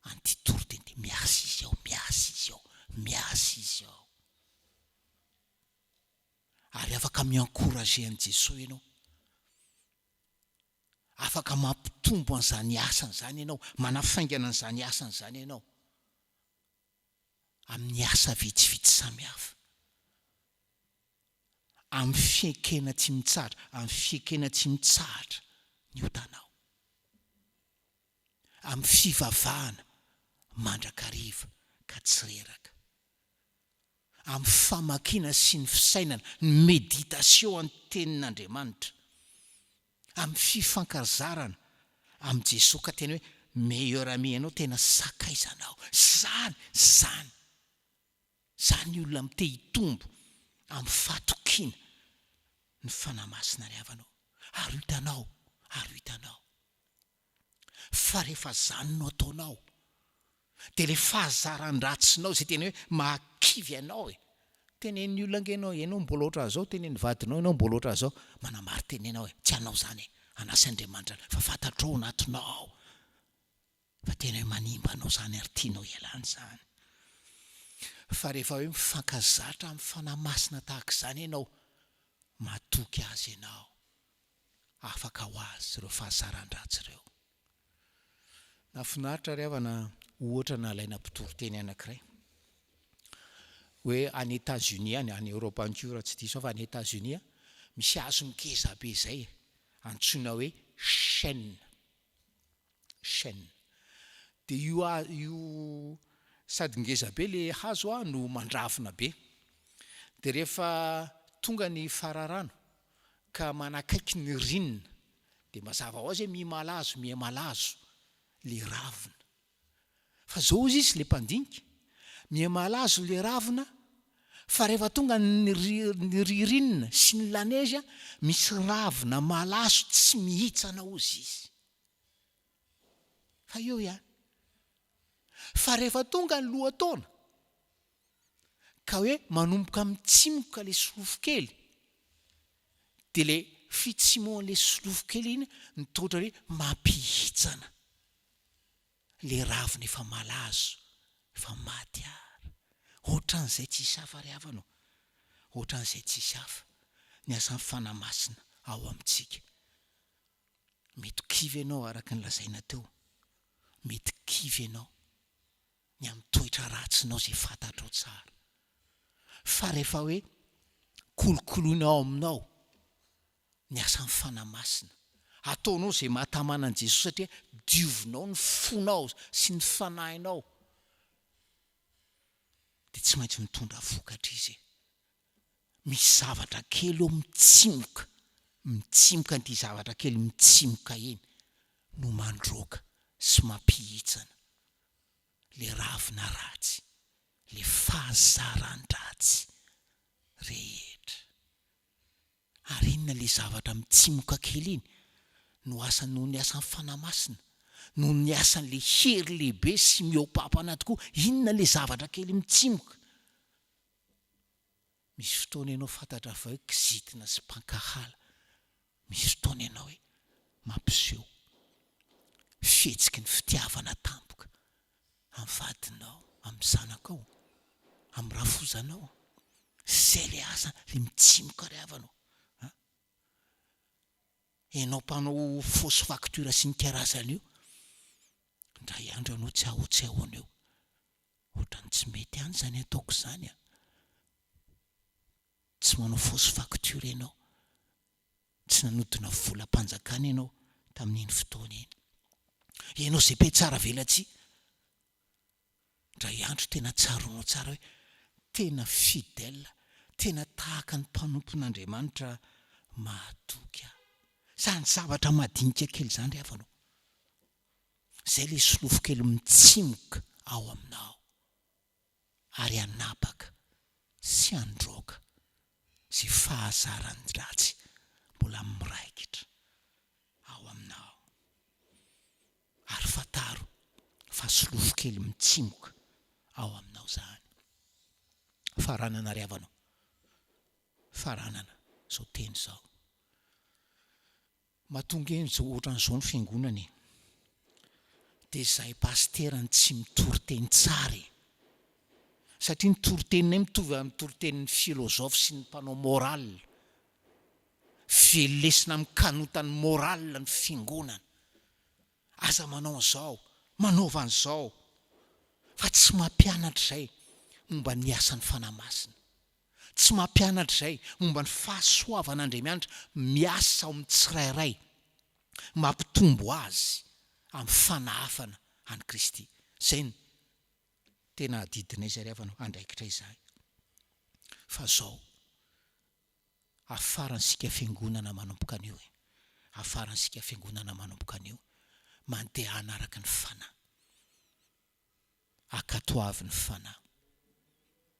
an'ity toriteny ity. Miasa izy ao, miasa izy ao, miasa izy ao. Ary afaka mi-encourager an'i Jesoa ianao. Afaka mampitombo an'izany asany izany ianao, manafaingana an'izany asany izany ianao amin'ny asa vitsivitsy samihafa. Amin'ny fiekena tsy mitsahatra, amin'ny fiekena tsy mitsahatra ny otanao. Amin'ny fivavahana mandrakariva ka tsy reraka. Amin'ny famakiana sy ny fisainana, ny méditation ny tenin'Andriamanitra. Amin'ny fifankazarana amin'i Jesoa ka tena hoe meilleur ami anao, tena sakaizanao. Zany, zany. Zany olona am te hitombo amin'ny fahatokiana ny Fanahy Masina ry havana ô. Ary ho hitanao, ary ho hitanao fa rehefa zany no ataonao dia le fahazaran-dratsinao izay tena hoe mahakivy anao e. Tenenin'ny olona ange ianao, ianao mbola ohatran'izao, tenenin'ny vadinao ianao mbola ohatran'izao, manamari-tena ianao e, tsy anao zany e, anà sy Andriamanitra fa fantatrao ao anatinao ao. Fa tena hoe manimba anao izany ary tianao hialana izany. Fa rehefa hoe mifankazatra amin'ny Fanahy Masina tahaka izany ianao, matoky Azy ianao, afaka ho azy ireo fahazaran-dratsy ireo. Nahafinaritra ry havana ohatra nalaina mpitoriteny anankiray hoe any Etats-Unis any, any Europe any koa raha tsy diso aho fa any Etats-Unis misy hazo ngeza be izay antsoina hoe chêne. Chaîne. Dia io io sady ngeza be le hazo a no mandravina be. Dia rehefa tonga ny fararano ka manakaiky ny ririnina dia mazava ho azy hoe miha malazo miha malazo le ravina. Fa zao hozy izy le mpandinika, miha malazo le ravina fa rehefa tonga ny ny ririnina sy ny lanezy misy ravina malazo tsy mihitsana hozy izy. Fa eo ihany. Fa rehefa tonga ny lohataona, ka hoe manomboka mitsimoka le solofo kely, dia le fitsimohan'le solofo kely iny no toa ohatran'ny hoe mampihitsana le ravina efa malazo, efa maty ary. Ohatran'izay tsisy hafa ry havana ô. Ohatran'izay tsisy hafa ny asan'ny Fanahy Masina ao amintsika. Mety ho kivy ianao araka ny lazaina teo. Mety kivy ianao ny amin'ny toetra ratsinao izay fantatrao tsara. Fa rehefa hoe kolokoloina ao aminao ny asan'ny Fanahy Masina, ataonao izay mahatamana an'i Jesosy satria diovinao ny fonao sy ny fanahinao, dia tsy maintsy mitondra vokatra Izy e. Misy zavatra kely eo mitsimoka, mitsimoka an'ity zavatra kely mitsimoka iny no mandroaka sy mampihitsana le ravina ratsy, le fahazaran-dratsy rehetra. Ary inona le zavatra mitsimoka kely iny no asa noho ny asan'ny Fanahy Masina, noho ny asan'le hery lehibe sy mihoa-pampana tokoa, inona le zavatra kely mitsimoka? Misy fotoana ianao fantatra fa hoe kizitina sy mpankahala. Misy fotoana ianao hoe mampiseho fihetsiky ny fitiavana tampoka amin'ny vadinao, amin'ny zanakao, amin'ny rafozanao. Izay ilay asa, ilay mitsimoka ry havana ô. An? Ianao mpanao fausse facture sy ny karazany io, indray andro ianao tsy ahoa-tsy ahoana eo. Ohatran'ny tsy mety ihany izany ataoko izany an! Tsy manao fausse facture ianao, tsy nanodina volam-panjakana ianao tamin'iny fotoana iny. Ianao izay mpiatsara velatsihy, indray andro tena tsaroanao tsara hoe tena fidèle, tena tahaka ny mpanompon'Andriamanitra mahatoky aho. Izany zavatra madinika kely izany ry havana ô. Izay ilay solofo kely mitsimoka ao aminao ary hanapaka sy handroaka izay fahazaran-dratsy mbola miraikitra ao aminao. Ary fantaro fa solofo kely mitsimoka ao aminao izany. Faranana ry havana ô. Faranana izao teny izao. Mahatonga eny zao otran'izao ny fiangonana e! Dia zahay pasitera no tsy mitory teny tsara e! Satria ny toriteninay mitovy amin'ny toritenin'ny philosophe sy ny mpanao morale. Velesina amin'ny kanotan'ny morale ny fiangonana. Aza manao an'izao, manaova an'izao. Fa tsy mampianatra izay momba ny asan'ny Fanahy Masina. Tsy mampianatra izay momba ny fahasoavan'Andriamianitra miasa ao amin'ny tsirairay, mampitombo azy amin'ny fanahafana an'i Kristy. Izay no tena adidinay izay ry havana, andraikitray izahay. Fa izao, afarantsika fiangonana manomboka anio e, afarantsika fiangonana manomboka anio, mandehana araka ny fanahy. Ankatoavy ny Fanahy.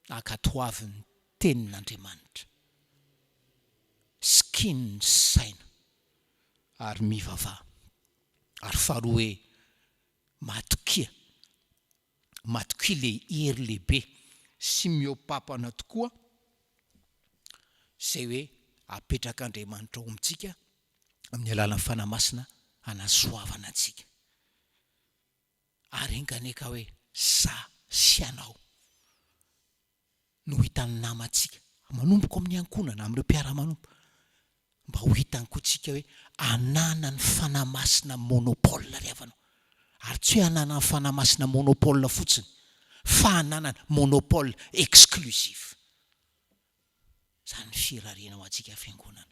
Ankatoavy ny Tenin'Andriamanitra. Sikino ny saina ary mivavaha. Ary faharoa hoe matokia. Matokia ilay hery lehibe sy mihoa-papana tokoa izay hoe apetrak'Andriamanitra ao amintsika amin'ny alalan'ny Fanahy Masina hanasoavana antsika. Ary enga anie ka hoe za sy ianao no hitan'ny namantsika, manomboka amin'ny ankohonana, amin'ireo mpiara-manompo, mba ho hitany koa tsika hoe ananan'ny Fanahy Masina monopole ry havana o. Ary tsy hoe ananan'ny Fanahy Masina monopole fotsiny, fa ananany monopole exclusif. Izany ny firariana ho antsika fiangonana.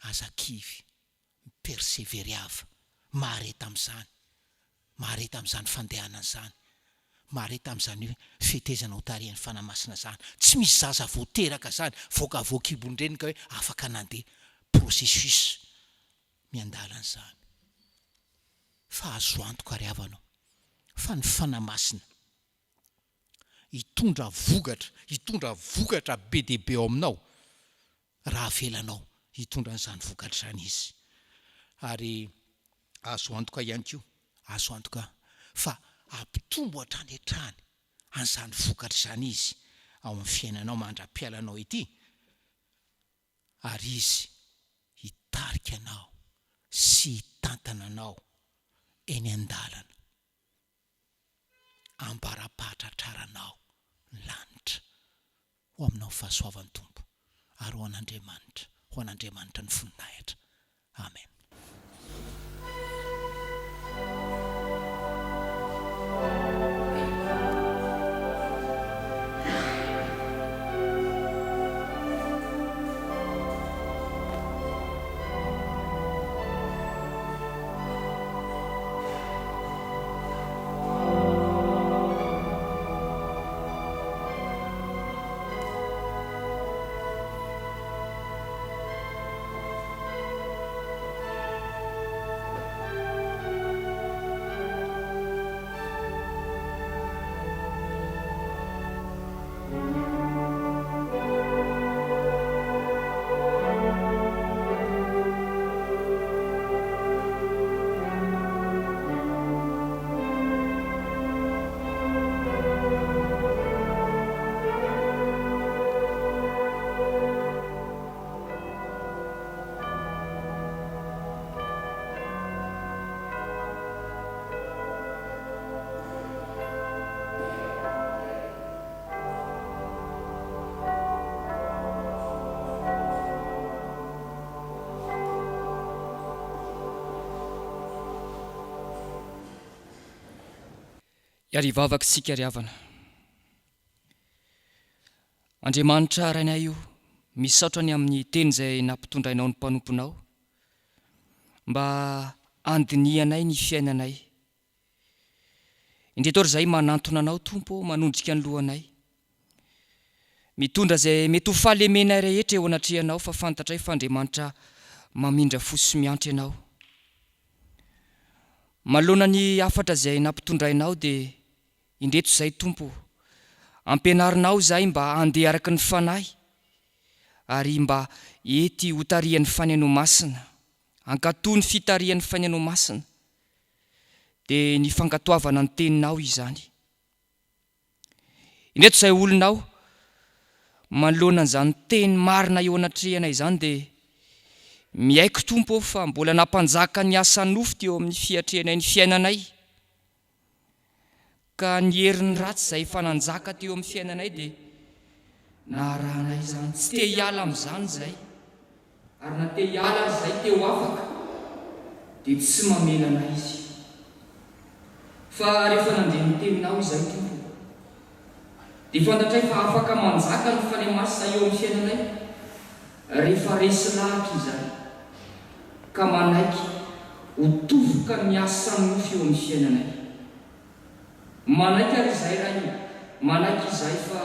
Aza kivy. Mi-perseveriava. Mahareta amin'izany. Mahareta amin'izany fandehanana izany. Mahareta amin'izany fetezana ho tarihan'ny Fanahy Masina izany. Tsy misy zaza vao teraka izany, voaka avy ao an-kibon-dreniny ka hoe afaka nandeha processus miandalana izany. Fa azo antoka ry havana o, fa ny Fanahy Masina hitondra vokatra, hitondra vokatra be dia be ao aminao raha avelanao hitondra an'izany vokatra izany izy. Ary azo antoka ihany koa, azo antoka fa hampitombo hatrany hatrany an'izany vokatra izany izy ao amin'ny fiainanao mandra-pialanao ety, ary izy hitarika anao sy hitantana anao eny an-dalana ambara-pahatratraranao ny lanitra. Ho aminao ny fahasoavan'ny Tompo ary ho an'Andriamanitra, ho an'Andriamanitra ny voninahitra. Amen. Ary hivavaka isika ry havana. Andriamanitra Rainay o, misaotra ny amin'ny teny izay nampitondrainao ny mpanomponao mba handinihanay ny fiainanay. Indreto ary izahay manantona Anao Tompo ô, manondrika ny lohanay. Mitondra izay mety ho fahalemenay rehetra eo anatrehanao fa fantatray fa Andriamanitra mamindra fo sy miantra Ianao. Manoloana ny hafatra izay nampitondrainao dia indreto izahay Tompo ô, ampianarinao izahay mba handeha araka ny Fanahy ary mba hety hotarihan'ny Fanahinao Masina, hankatò ny fitarihan'ny Fanahinao Masina. Dia ny fankatoavana ny teninao izany. Indreto izay olonao, manoloana an'izany teny marina eo anatrehanay izany dia miaiky Tompo ô fa mbola nampanjaka ny asa nofo teo amin'ny fiatrehanay ny fiainanay ka ny herin'ny ratsy izay efa nanjaka teo amin'ny fiainanay dia naharahanay izany, tsy te hiala amin'izany izahay. Ary na te hiala aza izay te ho afaka dia tsy mamela anay Izy. Fa rehefa nandre ny teninao izahay Tompo ô. Dia fantatray fa afaka manjaka ny Fanahy Masina eo amin'ny fiainanay rehefa resy lahatra izahay ka manaiky ho tofoka ny asan'ny nofo eo amin'ny fiainanay. Manaiky ary izahay Ray o, manaiky izahay fa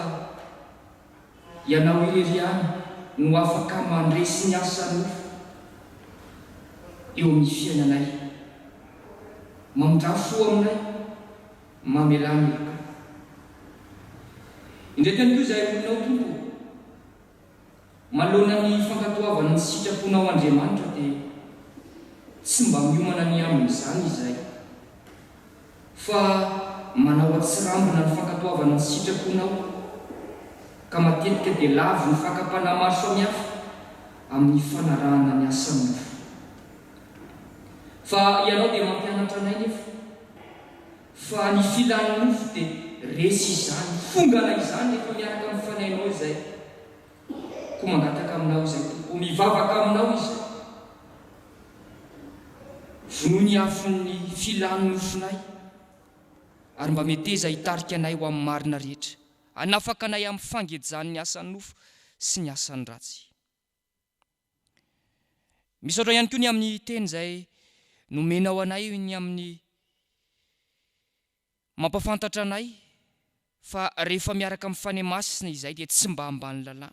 Ianao irery ihany no afaka mandresy ny asan'ny nofo eo amin'ny fiainanay. Mamindrà fo aminay. Mamelà ny helokay. Indreto ihany koa izahay olonao, Tompo ô. Manoloana ny fankatoavana ny sitraponao Andriamanitra dia tsy mba miomana ny amin'izany izahay. Fa manao atsirambina ny fankatoavana ny sitraponao ka matetika dia lavon'ny fakam-panahy maro samihafa amin'ny fanarahana ny asan'ny nofo. Fa Ianao dia mampianatra anay nefa fa ny filan'ny nofo dia resy izany, fongana izany rehefa miaraka amin'ny Fanahinao izay. Koa mangataka Aminao izay Tompo ô, mivavaka Aminao izay. Vonoy ny afon'ny filan'ny nofonay ary mba meteza hitarika anay ho amin'ny marina rehetra, hanafaka anay amin'ny fangejan'ny asan'ny nofo sy ny asan'ny ratsy. Misaotra ihany koa ny amin'ny teny izay nomenao anay ny amin'ny mampafantatra anay fa rehefa miaraka amin'ny Fanahy Masina izay dia tsy mba ambany lalàna.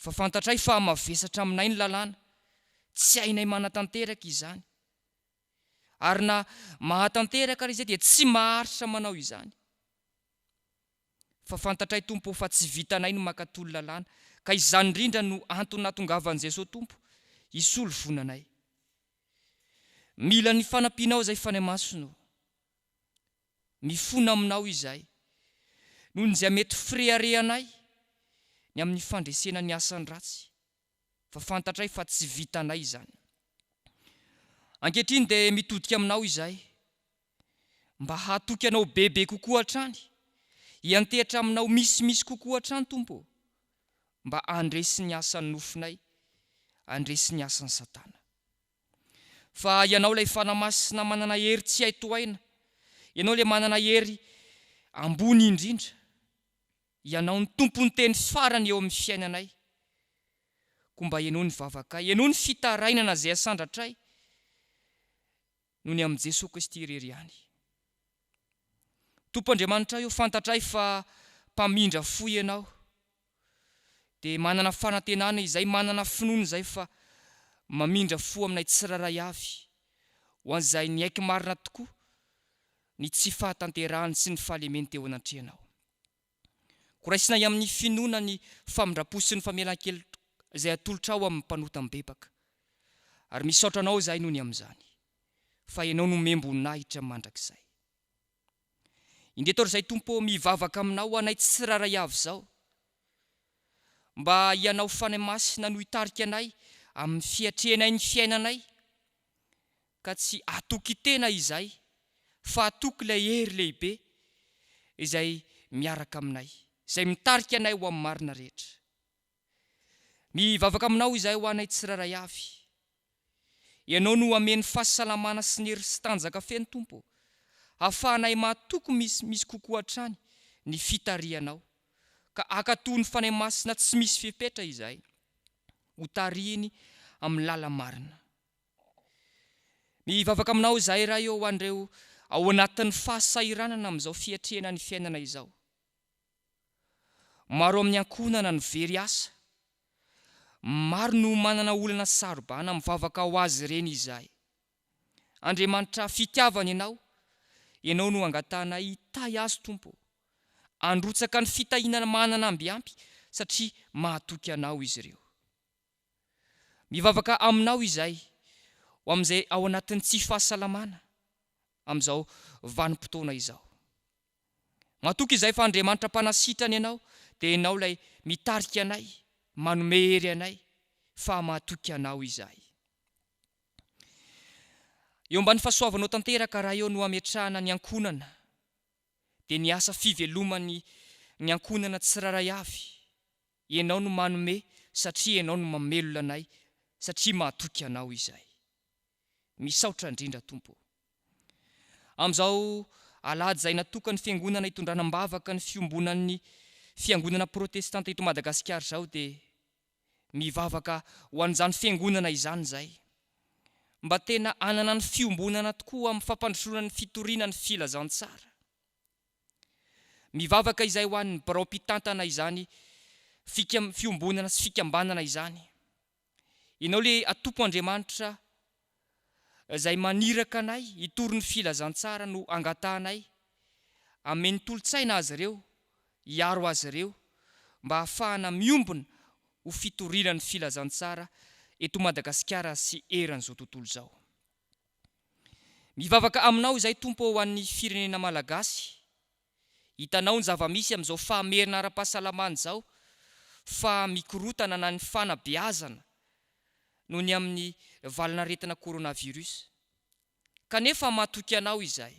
Fa fantatray fa mavesatra aminay ny lalàna, tsy hainay manatanteraka izany. Ary na mahatanteraka ary izay dia tsy maharitra manao izany. Fa fantatray Tompo ô fa tsy vitanay ny mankatò ny lalàna, ka izany indrindra no antony nahatongavan'i Jesoa Tompo hisolo voina anay. Mila ny fanampianao izay Fanahy Masina ô. Mifona aminao izahay, noho ny izay mety fireharehanay ny amin'ny fandresena ny asan'ny ratsy, fa fantatray fa tsy vitanay izany. Ankehitriny dia mitodika aminao izahay, Mba hahatoky Anao bebe kokoa hatrany, hiantehitra Aminao misimisy kokoa hatrany, Tompo ô, mba handresy ny asan'ny nofonay, handresy ny asan'i Satana. Fa Ianao ilay Fanahy Masina manana hery tsy hay tohaina, Ianao ilay manana hery ambony indrindra, Ianao no Tompon'ny teny farany eo amin'ny fiainanay. Koa mba henoy ny vavakay, henoy ny fitarainana izay asandratray, noho ny amin'i Jesoa Kristy irery ihany. Tompo Andriamanitray ô, fantatray fa mpamindra fo Ianao, dia manana fanantenana izay, manana finoana izay fa mamindra fo aminay tsirairay avy, ho an'izay niaiky marina tokoa ny tsy fahatanterahany sy ny fahalemeny teo anatrehanao. Koa raisinay amin'ny finoana ny famindram-po sy ny famelan-keloka izay atolotrao amin'ny mpanota mibebaka. Ary misaotra Anao izahay noho ny amin'izany, fa Ianao no omem-boninahitra mandrakizay. Indreto ary izahay Tompo ô, mivavaka Aminao ho anay tsirairay avy izao, mba Ianao Fanahy Masina no hitarika anay amin'ny fiatrehanay ny fiainanay, ka tsy hatoky tena izahay fa hatoky ilay hery lehibe izay miaraka aminay, izay mitarika anay ho amin'ny marina rehetra. Mivavaka aminao izahay ho anay tsirairay avy. Ianao no hameno fahasalamana sy ny hery sy tanjaka feno Tompo ô, hahafahanay mahatoky misimisy kokoa hatrany ny fitarihanao, ka hankatò ny Fanahy Masina tsy misy fepetra izahay, ho tarihiny amin'ny lala-marina. Mivavaka aminao izahay Ray ô ho an'ireo ao anatin'ny fahasahiranana amin'izao fiatrehana ny fiainana izao. Maro amin'ny ankohonana no very asa. Maro no manana olana saro-bahana mivavaka ho azy ireny izahay. Andriamanitra fitiavana Ianao, Ianao no angatahanay hitahy azy Tompo ô. Handrotsaka ny fitahiana manana amby ampy satria mahatoky Anao izy ireo. Mivavaka aminao izahay ho amin'izay ao anatin'ny tsy fahasalamana amin'izao vanim-potoana izao. Matoky izahay fa Andriamanitra mpanasitrana Ianao dia Ianao ilay mitarika anay, manome hery anay fa matoky Anao izahay. Eo ambany fahasoavanao tanteraka Ray ô no ametrahana ny ankohonana dia ny asa fiveloman'ny ny ankohonana tsirairay avy. Ianao no manome satria Ianao no mamelona anay satria mahatoky Anao izahay. Misaotra indrindra Tompo ô. Amin'izao Alahady izay natokan'ny Fiangonana hitondrana am-bavaka ny fiombonan'ny Fiangonana Protestanta eto Madagasikara izao dia mivavaka ho an'izany Fiangonana izany izay mba tena hanana ny fiombonana tokoa amin'ny fampandrosoana ny fitoriana ny filazantsara. Mivavaka izay ho an'ny birao mpitantana izany fika fiombonana sy fikambanana izany. Ianao le Tompo Andriamanitra izay maniraka anay hitory ny filazantsara no angatahanay ameno tolo-tsaina azy ireo, hiaro azy ireo mba hahafahana miombona ho fitoriana ny filazantsara eto Madagasikara sy eran'izao tontolo izao. Mivavaka aminao izahay Tompo ô ho an'ny firenena Malagasy. Hitanao ny zava-misy amin'izao fahamerina ara-pahasalamana izao fa mikorotana na ny fanabeazana noho ny amin'ny valin'aretina coronavirus. Kanefa matoky anao izahay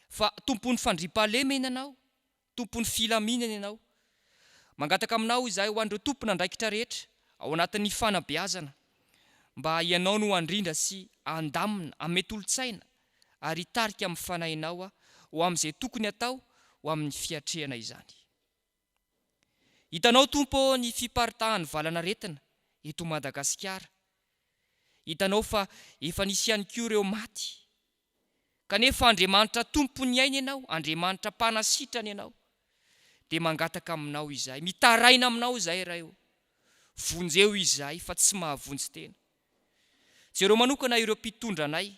fa Tompon'ny fandriampahalemena ianao Tompon'ny filaminana Ianao. Mangataka Aminao izahay ho an'ireo tompon'andraikitra rehetra ao anatin'ny fanabeazana, mba Ianao no handrindra sy handamina, hanome tolo-tsaina ary hitarika amin'ny Fanahinao ho amin'izay tokony hatao ho amin'ny fiatrehana izany. Hitanao Tompo ô ny fiparitahan'ny valan'aretina eto Madagasikara. Hitanao fa efa nisy ihany koa ireo maty. Kanefa Andriamanitra Tompon'ny aina Ianao, Andriamanitra Mpanasitrana Ianao, dia mangataka Aminao izahay, mitaraina Aminao izahay Ray ô, vonjeo izahay fa tsy mahavonjy tena. Jereo manokana ireo mpitondra anay,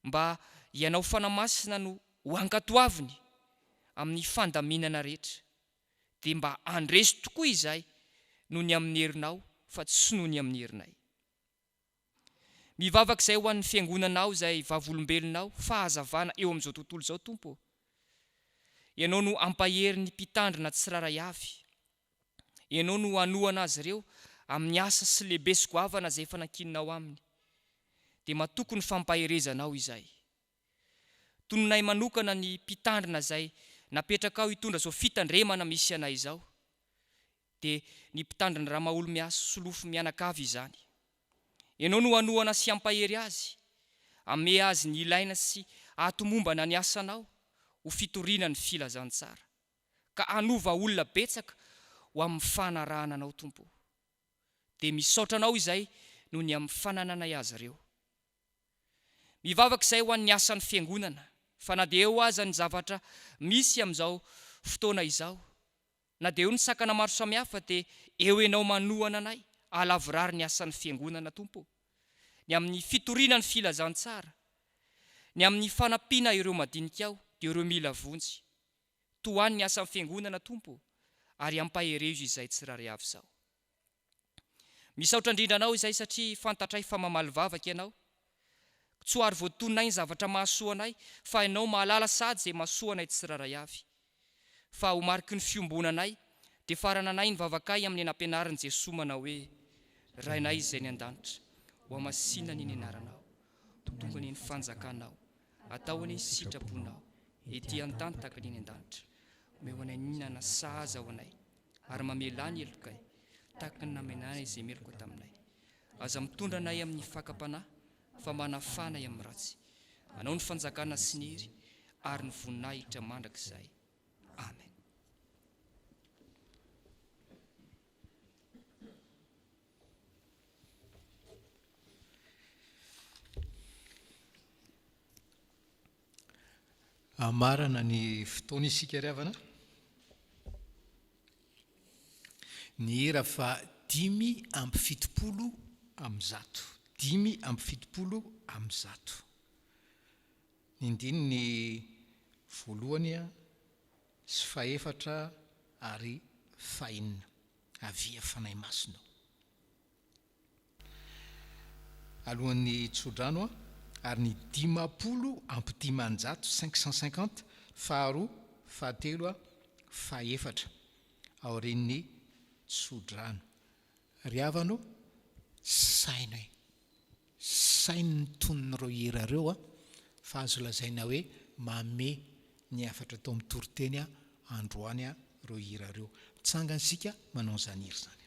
mba Ianao Fanahy Masina no ho ankatoaviny amin'ny fandaminana rehetra, dia mba handresy tokoa izahay noho ny amin'ny herinao fa tsy noho ny amin'ny herinay. Mivavaka izay ho an'ny fiangonanao izay vavolombelonao fahazavana eo amin'izao tontolo izao Tompo ô. Ianao no hampahery ny mpitandrina tsirairay avy. Ianao no hanohana azy ireo amin'ny asa sy lehibe sy goavana izay efa nankininao aminy. Dia matoky ny fampaherezanao izay. Tononay manokana ny mpitandrina izay napetrakao hitondra izao fitandremana misy anay izao. Dia ny mpitandrina Ramaholomiasy Solofo mianakavy izany. Ianao no hanohana sy hampahery azy, hamehy azy ny ilaina sy hahatomombana ny asanao ho fitoriana ny filazantsara, ka hanova olona betsaka ho amin'ny fanarahana Anao Tompo o. Dia misaotra Anao izay noho ny amin'ny fanananay azy ireo. Mivavaka izay ho an'ny asan'ny Fiangonana, fa na dia eo aza ny zavatra misy amin'izao fotoana izao, Na dia eo ny sakana maro samihafa dia eo Ianao manohana anay hahalavorary ny asan'ny Fiangonana Tompo ô. Ny amin'ny fitoriana ny filazantsara, ny amin'ny fanampiana ireo madinika ao dia ireo mila vonjy. Tohano ny asan'ny Fiangonana Tompo ô, ary ampaherezo izay tsirairay avy izao. Misaotra indrindra anao izay satria fantatray fa mamaly vavaka ianao. Tsy ho ary voatononay ny zavatra mahasoa anay fa ianao mahalala sady izay mahasoa anay tsirairay avy. Fa ho mariky ny fiombonanay dia farananay ny vavakay amin'ny nampianarin'i Jesoa manao hoe, Rainay izay any an-danitra, hohamasinina anie ny anaranao, ho tonga anie ny fanjakanao, atao anie ny sitraponao, ety an-tany tahaka ny eny an-danitra. Omeo anay ny hinana sahaza ho anay. ary mamelà ny helokay, tahaka ny namenanay izay meloka taminay. Aza mitondra anay amin'ny fakam-panahy, fa manafaha anay amin'ny ratsy. Anao ny fanjakana sy ny hery ary ny voninahitra mandrakizay. Amen. Hamarana ny fotoana isika ry havana. Ny hira faha 175. 175. Ny andininy voalohany sy fahefatra ary fahenina. Avia Fanahy Masina ô. Alohan'ny tsodrano ary ny 550, 550, faharoa, fahatelo, fahefatra aorian'ny tsodrano. Ry havana ô, saino e! Saino ny tonon'ireo hira ireo a, fa azo lazaina hoe mamehy ny hafatra atao amin'ny toriteny androany ireo hira ireo. Mitsangana isika manao an'izany hira izany.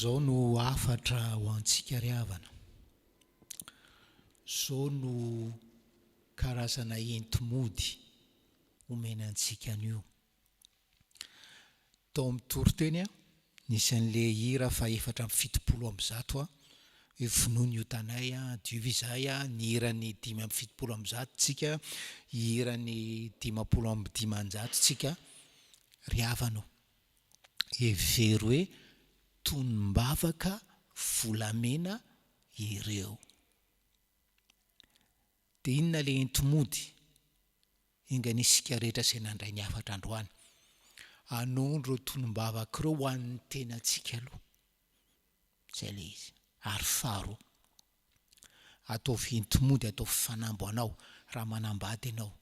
Zao no hafatra ho antsika ry havana. Zao no karazana enti-mody omena antsika anio. Tao amin'ny toriteny nisy an'ilay hira faha 174 hoe vonoy ny otanay, diovy izahay, nihira ny 175 tsika, hihira ny 550 tsika ry havana ô. Hevero hoe tonom-bavaka volamena ireo. Dia inona ilay enti-mody? Enga anie isika rehetra izay nandray ny hafatra androany hanondro ireo tonom-bavaka ireo ho an'ny tenantsika aloha. Izay ilay izy. Ary faharoa, ataovy enti-mody, ataovy fanamby ho anao raha manambady ianao.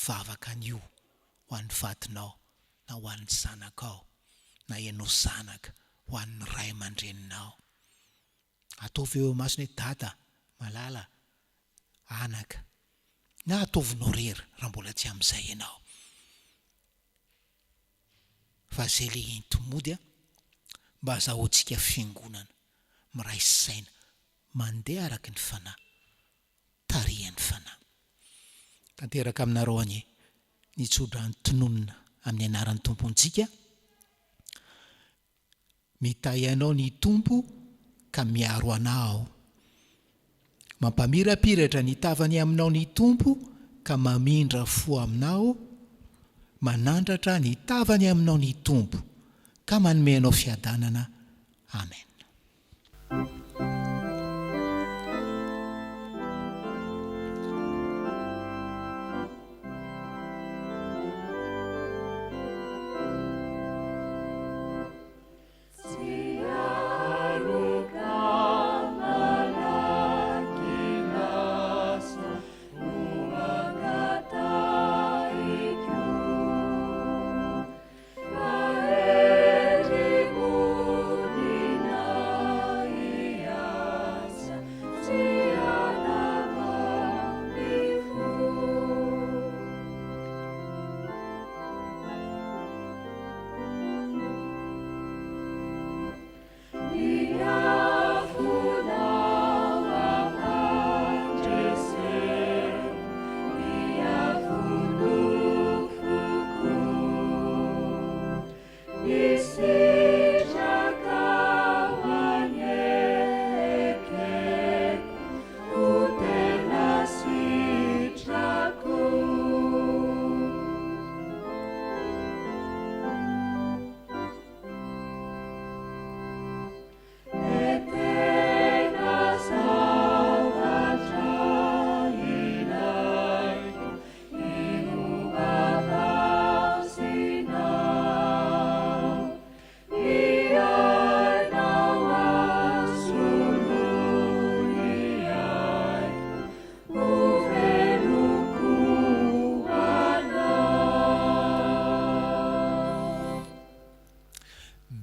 Vavaka anio ho an'ny vadinao na ho an'ny zanakao na ianao zanaka ho an'ny ray aman-dreninao. Ataovy eo imasony hoe dada, malala, anaka. Na ataovinao irery raha mbola tsy amin'izay ianao. Fa izay le enti-mody a, mba azahoantsika fiangonana miray saina, mandeha araka ny fanahy, tarihan'ny fanahy. Tanteraka aminareo anie ny tsodrano tononina amin'ny anaran'ny Tompontsika. Mitahy anao ny Tompo ka miaro anao. Mampamirapiratra ny tavany aminao ny Tompo ka mamindra fo aminao, manandratra ny tavany aminao ny Tompo ka manome anao fiadanana. Amen.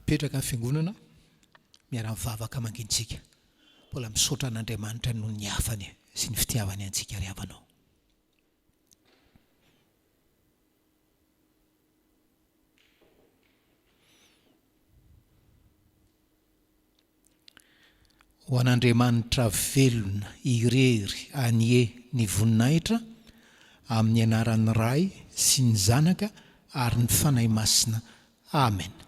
Mipetraka ny fiangonana, miara-mivavaka mangintsika. Mbola misaotra an'Andriamanitra noho ny hafany sy ny fitiavany antsika ry havana ô. Ho an'Andriamanitra velona irery anie ny voninahitra, amin'ny anaran'ny Ray sy ny Zanaka ary ny Fanahy Masina. Amena.